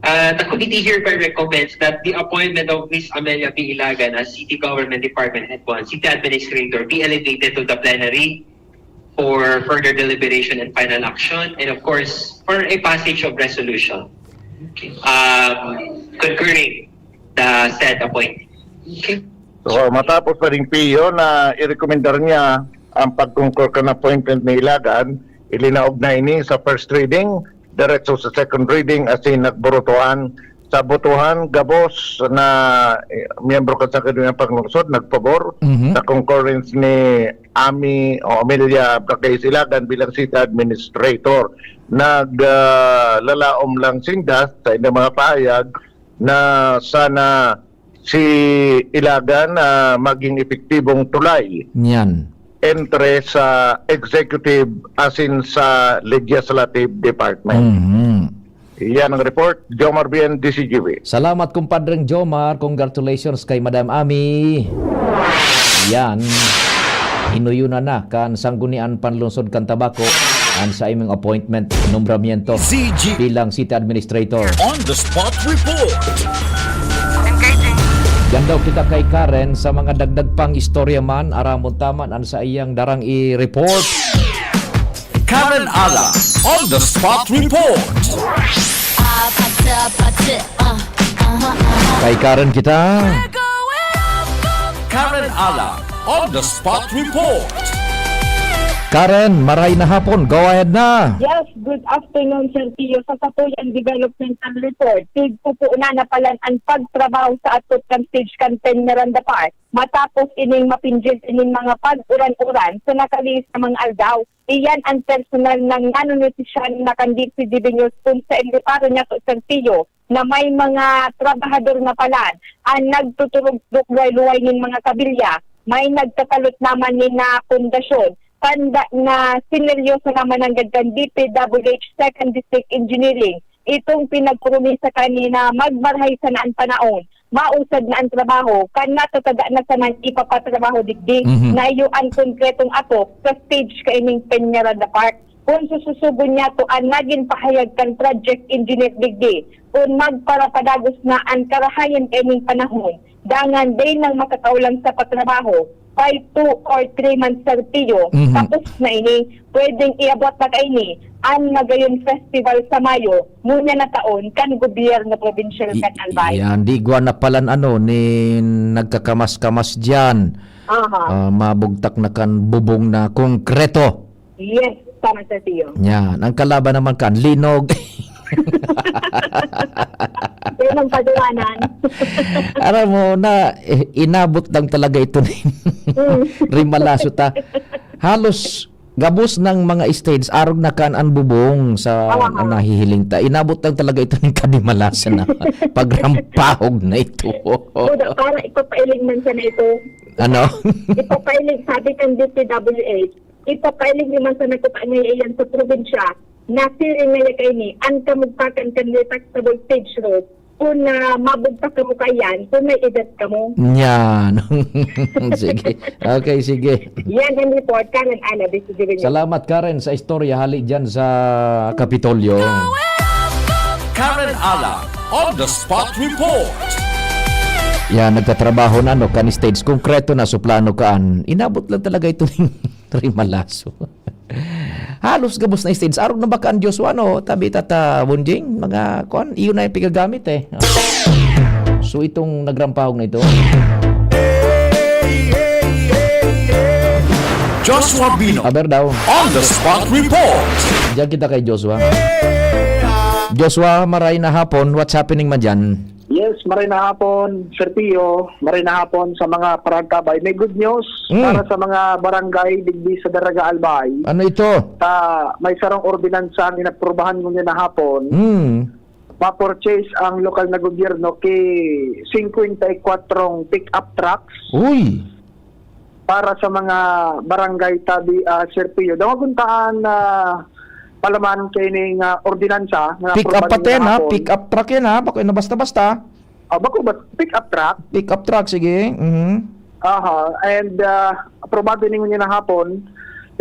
uh, the committee hereby recommends that the appointment of Miss Amelia B. Ilagan as City Government Department Head One, City Administrator, be elevated to the plenary for further deliberation and final action, and of course, for a passage of resolution, um, concurring the said appointment. Okay. So, matapos pa rin, Pio, na irekomendar niya ang pagkongkor kan appointment ni Ilagan, ilinaog na ini sa first reading, diretso sa second reading, asin nagburutuhan. Sa butuhan, gabos na, eh, miyembro kan Sangguniang Panlungsod nagpabor Mhm. sa concurrence ni Ami o Amelia Bragais Ilagan bilang city administrator. Nag, ah, lalaom lang sinda sa ilang mga pahayag na sana si Ilagan, ah, maging epektibong tulay Yan. entre sa executive asin sa legislative department. Mhm. Yan ang report, Jomar Bien, D C G B. Salamat, kumpadreng Jomar. Congratulations kay Madam Ami. Yan. Hinuyo na na kan Sangguniang Panlungsod kan Tabaco an saimong appointment, nombramiento C G. bilang city administrator. On the spot report. Diyan daw kita kay Karen sa mga dagdag pang istorya man, aramon ta man an saiyang darang i-report. Karen Ala, on the spot report. Kay Karen kita. Karen Ala, on the spot report. Karen, maray na hapon. Go ahead na. Yes, good afternoon, Sir Tio. Sa satuyang developmental report, tigpupo na napalan ang pagtrabaho sa atop kan stage kan Pen Miranda Park. Matapos ining mapinjil ining mga pag-uran-uran sa nakalihis na mga aldaw, iyan ang personal nang nanonotisya na kan D C D B News kun sa reparo niya sa Sir Tio na may mga trabahador na palan ang nagtuturog-turog luway-luway nin mga kabilya, may nagtatalot naman nin na pundasyon, tanda na sineryoso naman nanggad kan D P W H Second District Engineering itong pinagpromisa kanina magmarhay sana an panahon, mausad na an trabaho, kan natatada na sanang ipapatrabaho digdi, Mhm. na iyo an konkretong atop sa stage kaining Peñaranda Park. Kun sususugon niyato an nagin pahayag kan project engineer digdi, kun magparapadagos na an karahayan kaining panahon, dangan dai nang makakaolang sa patrabaho, by two or three months, Sir Tio, Mhm. tapos na ini. Pwedeng iabot na kaini an Magayon Festival sa Mayo, ngunyan na taon, kan gobyerno probinsyal I-, kan Albay. yan, di igwa na palan ano, nin nagkakamas-kamas diyan. Aha. Ah, mabugtak na kan bubong na konkreto. Yes, tama, Sir Tio. Yan. Ang kalaban naman kan linog. Yan ang paliwanan. Aram mo na, eh, inabot lang talaga ito ni Mm. Rimalaso ta. Halos gabos ng mga stage, arog na kan an bubong sa Oo, nga. nahihiling ta. Inabot lang talaga ito ni Kadimalasan na pagrampahog na ito. Kuda, para ipapailing man sana ito. Ano? Ipapailing, sabi ng D P W H, ipapailing naman sana ito kaangay iyan sa probinsya. Nasiring na yan kaini, ang kamugtakan kan may taxable stage road, kung, ah, mabugtak kamo kaiyan, kung may edad kamo. Yan. Sige. Okay, sige. Yan ang report, Karen Ana, D C G B News. Salamat, Karen, sa istorya hali dyan sa Kapitolyo. Karen Ala, on the spot report. Yan, nagtatrabaho na, no, kan stage. Konkreto na, suplano kaan. Inabot lang talaga ito ng Rimalaso. Halos gabos na stage. Arog na ba kan Joshua, no? Tabi, Tata Bonjing, mga kuan, iyon na yung pigagamit, eh. So, itong nagrampahog na ito. Joshua Bino. Aber daw. On the spot report. Diyan kita kay Joshua. Joshua, maray na hapon. What's happening man dyan? Yes, maray na hapon, Sir Pio. Maray na hapon sa mga paragkabay. May good news Mm. para sa mga barangay digdi sa Daraga Albay. Ano ito? Sa may sarong ordinansa ang inaprubahan ngunyan na hapon. Mm. Ma-purchase ang lokal na gobyerno ki singkwenta y kwatro pick-up trucks. Uy! para sa mga barangay tabi, ah, Sir Pio. Dangogon ta an, ah, palaman kaining, ah, ordinansa na Pick up aprobado pati yan, ha? Pick up truck yan, ha? Bako yan na basta-basta. Ah, bako ba? Pick up truck? Pick up truck, sige. Mhm. Aha. And, ah, aprobado ninyo na hapon,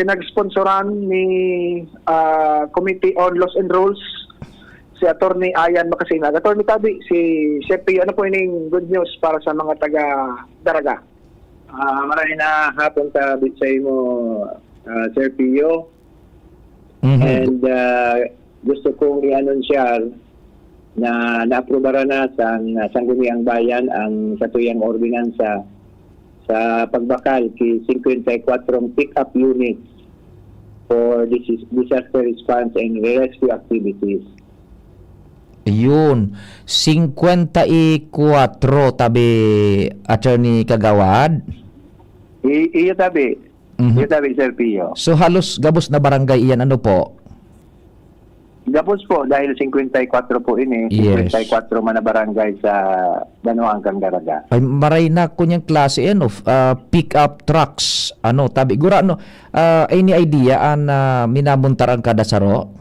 pinagsponsoran ni, ah, Committee on Laws and Rules, si Attorney Ayan Macasinag. Attorney Tabi, si Sir Pio, ano po ining good news para sa mga taga Daraga? Ah, maray na hapon ta sa imo, ah, Sir Pio. Mhm. And, ah, gusto kong i-anunsyar na naaprubaran na sang Sangguniang Bayan ang satuyang ordinansa sa pagbakal ki singkwenta y kwatro pick-up units for dis-, disaster response and rescue activities. Yun. Singkwenta y kwatro, tabi, Attorney Kagawad? I-, iyo, tabi. Mhm. Iyo, tabi, Sir Pio. So, halos gabos na barangay iyan, ano po? Gabos po, dahil singkwenta y kwatro po ini, Yes. singkwenta y kwatro man na barangay sa Banwaan kan Daraga. Ay, maray na kunyang klase, ano, f-, ah, pick-up trucks, ano, tabi, gura, ano, ah, any idea an, ah, minamontar an kada saro?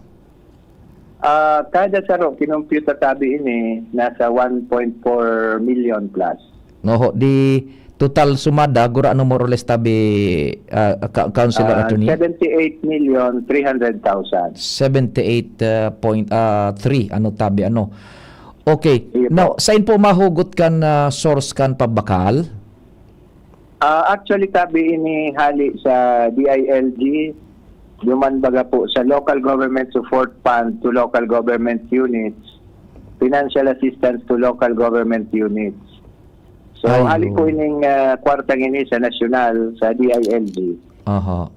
Ah, kada saro, kinompyuta tabi ini, nasa one point four million plus. Oho, di total sumada, gura, ano, more or less tabi, ah, ka-, Councilor Ah, Attorney? Seventy-eight million three hundred thousand. Seventy-eight, ah, point, ah, three, ano, tabi, ano. Okay. Iyo Now, po. Sain po mahugot kan, ah, source kan pabakal? Ah, actually, tabi ini hali sa D I L G, duman baga po sa Local Government Support Fund to Local Government Units, Financial Assistance to Local Government Units. So, Ay, hali po oo. ining, ah, kwartang ini sa nasyonal, sa D I L G. Aha.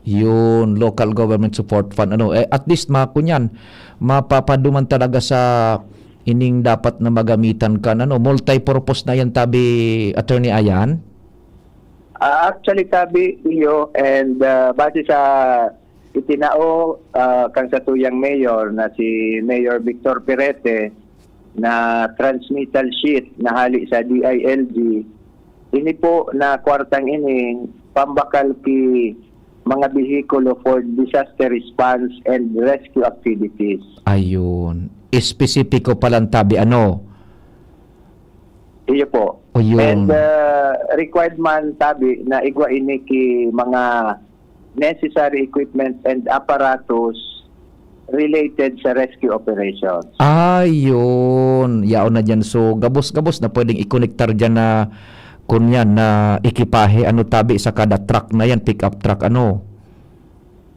Yun, Local Government Support Fund. Ano, eh, at least, makunyan, mapapaduman talaga sa ining dapat na magamitan kan, ano, multi-purpose na yan, tabi, Attorney Ayan? Ah, actually, tabi, iyo, and, ah, base sa itinao, ah, kan satuyang mayor na si Mayor Victor Perete na transmittal sheet na hali sa D I L G, ini po na kwartang ini pambakal ki mga behikulo for disaster response and rescue activities. Ayun. Espesipiko palan tabi, ano? Iyo po. Ayun. And, uh, required man tabi na igwa ini ki mga necessary equipment and apparatus related sa rescue operations. Ayun. Yaon na diyan. So, gabos-gabos na pwedeng ikonektar diyan na, kunyan, na ekipahe, ano, tabi sa kada truck na yan, pick-up truck, ano?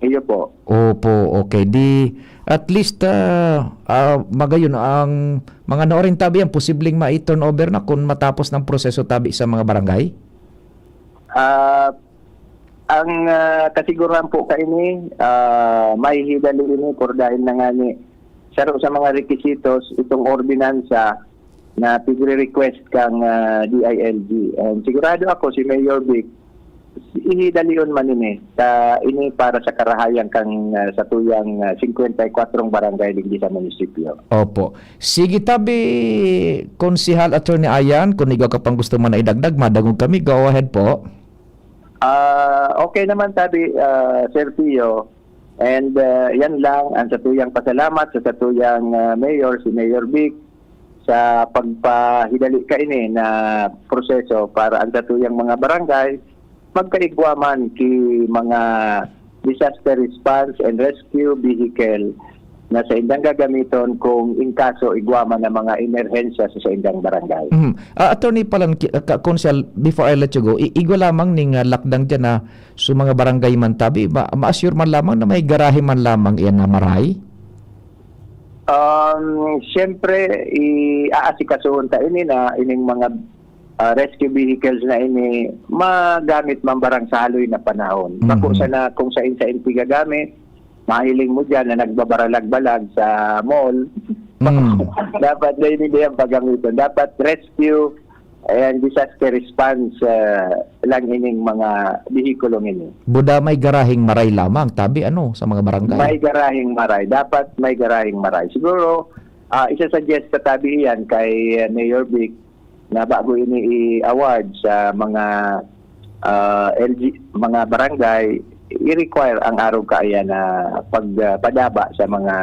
Iyo po. Opo, okay. Di, at least, ah, ah, magayon ang mga naoring tabi yan, posibleng mai-turnover na kung matapos ng proseso tabi sa mga barangay? Ah, ang, ah, kasiguran po kaini, ah, mahihidali ini por dahil na ngani saro sa mga requisitos itong ordinansa na pigre-request kang, ah, D I L G. And sigurado ako si Mayor Vic, ihidalion man ini, ta ini para sa karahayan kan, ah, satuyang, ah, singkwenta y kwatro barangay digdi sa munisipyo. Opo. Sige, tabi, Konsehal Attorney Ayan, kung igwa ka pang gusto man na idagdag, madangog kami. Go ahead po. Ah, okay naman, tabi, ah, Sir Pio. And, ah, yan lang ang satuyang pasalamat sa satuyang, ah, mayor, si Mayor Vic, sa pagpahidali kaini na proseso para ang satuyang mga barangay magkaigwa man ki mga disaster response and rescue vehicle na saindang gagamiton kung in kaso igwa man ang mga emerhensya sa saindang barangay. Mhm. Ah, Attorney Palan-, ki-, ah, ka-, Konsehal, before I let you go, i-, igwa lamang ning, ah, lakdang diyan na so mga barangay man tabi, ma-, ma-assure man lamang na may garahe man lamang iyan na maray? Um, siyempre, i-, aasikasuhon ta ini na ining mga, ah, rescue vehicles na ini magamit man barang sa haloy na panahon. Bako Mhm. sana kung sain-sain pigagamit, mahiling mo diyan na nagbabaralag-balag sa mall. Mm. Dapat na ini diyan paggamiton. Dapat rescue and disaster response, ah, lang ining mga behikulong ini. Buda may garaheng maray lamang, tabi, ano, sa mga barangay? May garaheng maray. Dapat may garaheng maray. Siguro, ah, isa-suggest sa tabi iyan kay, ah, Mayor Vic na bago ini i-award sa mga ah, L G, mga barangay, i-require ang arog kaiyan na pag, ah, padaba sa mga,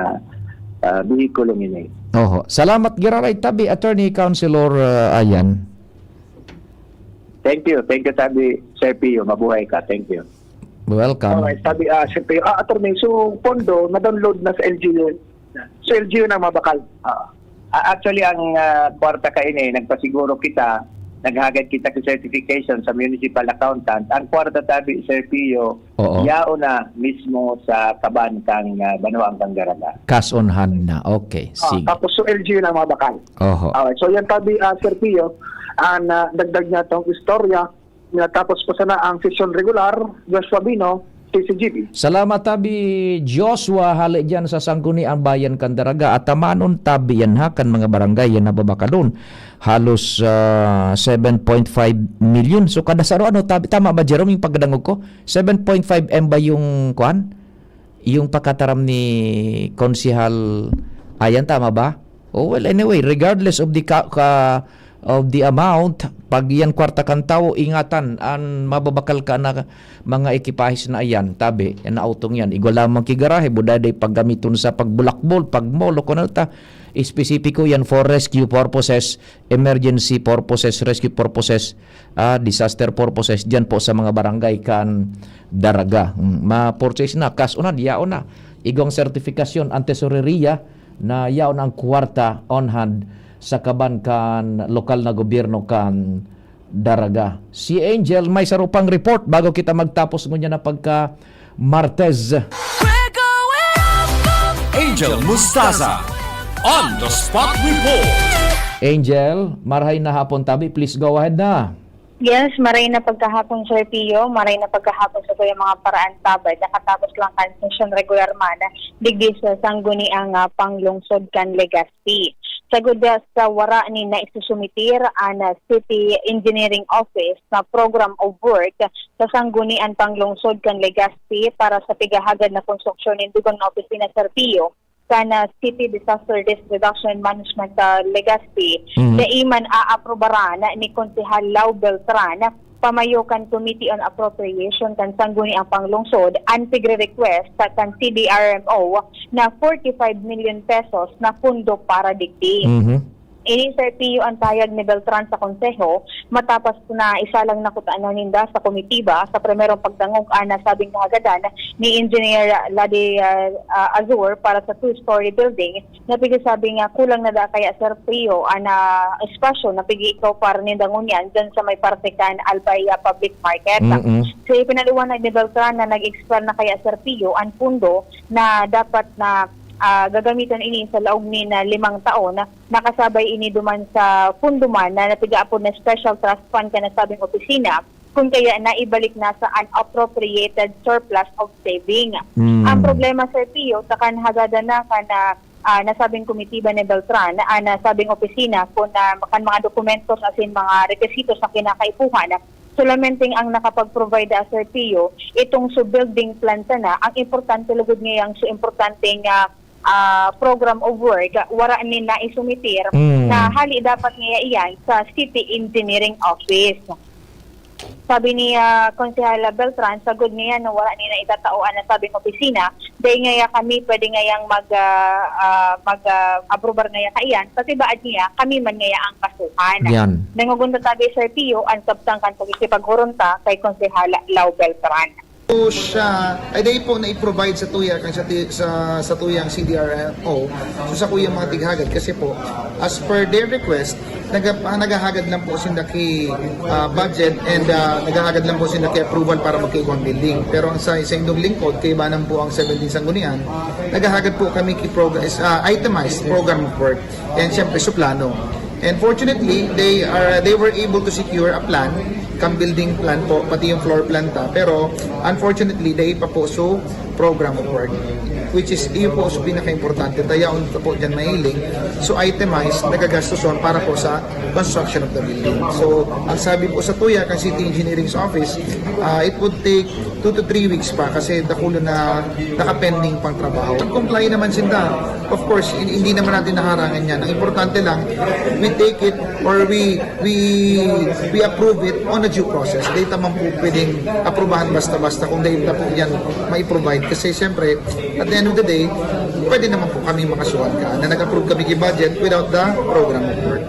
ah, behikulong ini. Oho. Salamat giraray tabi, Attorney Councilor, ah, Ayan. Thank you. Thank you, sabi, Sir Pio. Mabuhay ka. Thank you. Welcome. Okay, sabi, ah, Sir Pio. Ah, Attorney, so, pondo, na-download na sa L G U. Sa L G U na mabakal. Ah. Ah, actually, ang, ah, kwarta kaini, nagpasiguro kita, naghagad kita sa certification sa municipal accountant. Ang kwarta tabi, Sir Pio, Oo. yaon na mismo sa kaban kang, ah, banwaan kang Daraga. Cash on hand na. Okay, Ah, sige. tapos so L G U na mabakal. Oho. Okay, so yan tabi, ah, Sir Pio, ang, ah, dagdag niya tong istorya. Natapos po sana ang sesyon regular, Joshua Bino, C C G B. Salamat tabi, Joshua, hali diyan sa Sangguniang Bayan kan Daraga. Atamanon tabi yan ha, kan mga barangay yan nababakadon. Halos, ah, seven point five million. So, kada saro, ano, tabi, tama ba, Jerome, yung pagdangog ko? Seven point five M ba yung, kwan? Yung pakataram ni Konsehal Ayan, tama ba? Oh, well, anyway, regardless of the ka, ka, of the amount, pag yan kwarta kan tawo, ingatan, an mababakal ka na mga ekipahis na ayan, tabi, yan na autong yan. Igwa lamang ki garahe, buda day paggamiton sa pagbulakbol, pagmolo, kung ano ta, espesipiko yan for rescue purposes, emergency purposes, rescue purposes, ah, disaster purposes, diyan po sa mga barangay kan Daraga. Mm, ma-purchase na, cash on hand, yaon na. Igwang sertifikasyon, ang tesoreria, na yaon ang kwarta on hand sa kaban kan lokal na gobyerno kan Daraga. Si Angel, may sarupang report bago kita magtapos ngunyan na pagka Martes. Angel Mustaza, on the spot report. Angel, marahay na hapon tabi. Please go ahead na. Yes, maray na pagkahapon, Sir Pio. Maray na pagkahapon sa kuyang mga paraan tabad. Nakatapos lang kan sesyon regular man digdi sa Sangguniang, ah, Panglungsod kan Legazpi. Sagod, ah, sa wara ni naisusumitir an, ah, City Engineering Office na Program of Work sa Sangguniang Panglungsod kan Legazpi para sa pighahagad na konstruksyon nin dugang na opisina, Sir Pio, kan, ah, City Disaster Risk Reduction Management sa Legazpi, Mhm. dai man aaprubaran ni Konsehal Lau Beltran, pamayo kan Committee on Appropriation kan Sangguniang Panglungsod, an pigre-request kan C D R M O na forty-five million pesos na pondo para digdi. Mhm. Ini, Sir Pio, an pahayag ni Beltran sa Konseho matapos na isalang na kutana ninda sa komitiba sa primerong pagdangog an nasabing kahagadan ni Engineer Ladi, ah, ah, Azur para sa two-story building na pigsasabi nga kulang na da kaya, Sir Pio, an, ah, espasyo na pig-iikaw para ninda ngunyan dyan sa may parte kan Albay, ah, Public Market. Mm-mm. Sa ipinaliwanag ni Beltran na nag-expire na kaya, Sir Pio, an pundo na dapat na, ah, gagamitan ini sa laog nin, ah, limang taon, nakasabay ini duman sa pundo man na napigaapod na Special Trust Fund kan nasabing opisina, kun kaya naibalik na sa unappropriated surplus of saving. Mm. Ang problema, Sir Pio, ta kan hagadan na kan, ah, ah, nasabing komitiba ni Beltran, ang nasabing opisina, kun, ah, kan mga dokumentos asin mga rekwisitos na kinakaipuhan, solamente ang nakapag-provide, ah, Sir Pio, itong so building plan sana, ang importante lugod ngayang so importanteng, ah, ah, program of work, wara ni naisumitir Mm. na hali dapat ngaya iyan sa City Engineering Office. Sabi ni, ah, Konsehal Beltran, sagod niya na wala nila itatao an nasabing opisina, dahil ngaya kami pwede ngayang mag, ah, ah, mag, ah, aprobar ngaya kaiyan, pati baad niya, kami man ngaya ang kasuhan. Yan. Nangugunta tabi, Sir Pio, ang sabtang kan pagkikipaghuronta kay Konsehal Lau Beltran. Po siya, ay, dahil po na-provide sa tuya, kan sa, ti- sa, sa tuyang C D R O, so sa kuyang mga tighagad, kasi po, as per their request, nag- ah, naghahagad lang po sinda ki, ah, budget and, ah, naghahagad lang po sinda ki approval para magkaigwang building. Pero ang sa, sa indong lingkod, kaibanan po ang seventeen Sanggunian, naghahagad po kami ki program, is, ah, itemized program of work. And siyempre, su plano. And fortunately, they are, they were able to secure a plan, kan building plan po, pati yung floor plan ta. Pero unfortunately, dai pa po so program of work, which is iyo po sa pinaka-importante, tayaon ito po dyan mailing. So itemized, nagagastuson para po sa construction of the building. So ang sabi po sa tuya kan City Engineering's office, uh, it would take two to three weeks pa kasi dakulo na nakapending pang trabaho. Comply naman sinda. Of course, hindi naman natin naharangan yan. Ang importante lang, we take it or we we we approve it on a due process. Data man po pwedeng aprubahan basta-basta kung data po yan mai-provide. Kasi siyempre, at the end of the day, pwede naman po kami makasuhan ka na nag-approve kami ki budget without the program of work.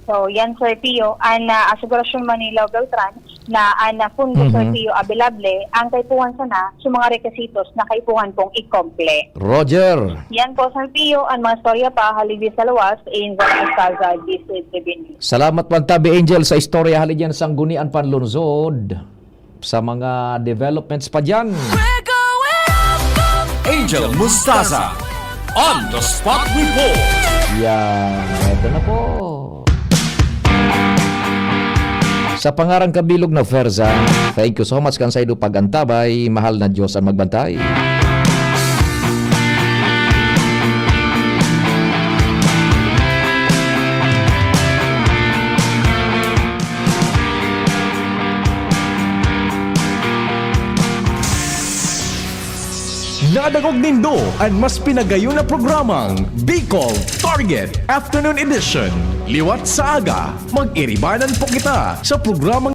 So, yan, Sir Pio, an uh, asegurasyon man ni Lobel Tran na an uh, pundo, mm-hmm. Sir Pio, abilable ang kaipuhan sana sa mga requisitos na kaipuhan pong ikomple. Roger! Yan po, Sir Pio, ang mga storya pa haligi sa luwas in Zona Estaza, District Revenue. Salamat man tabi, Angel, sa istorya haligi yan sa Gunian Panlungsod. Sa mga developments pa dyan. Angel Mustaza on the spot report. Yan, ito na po. Sa pangarang kabilog na Ferza, thank you so much kan saindo pag-antabay. Mahal na Diyos ang magbantay. Nadangog nindo an mas pinagayon na programang Bicol Target Afternoon Edition. Liwat sa aga, mag-iribanan po kita sa programang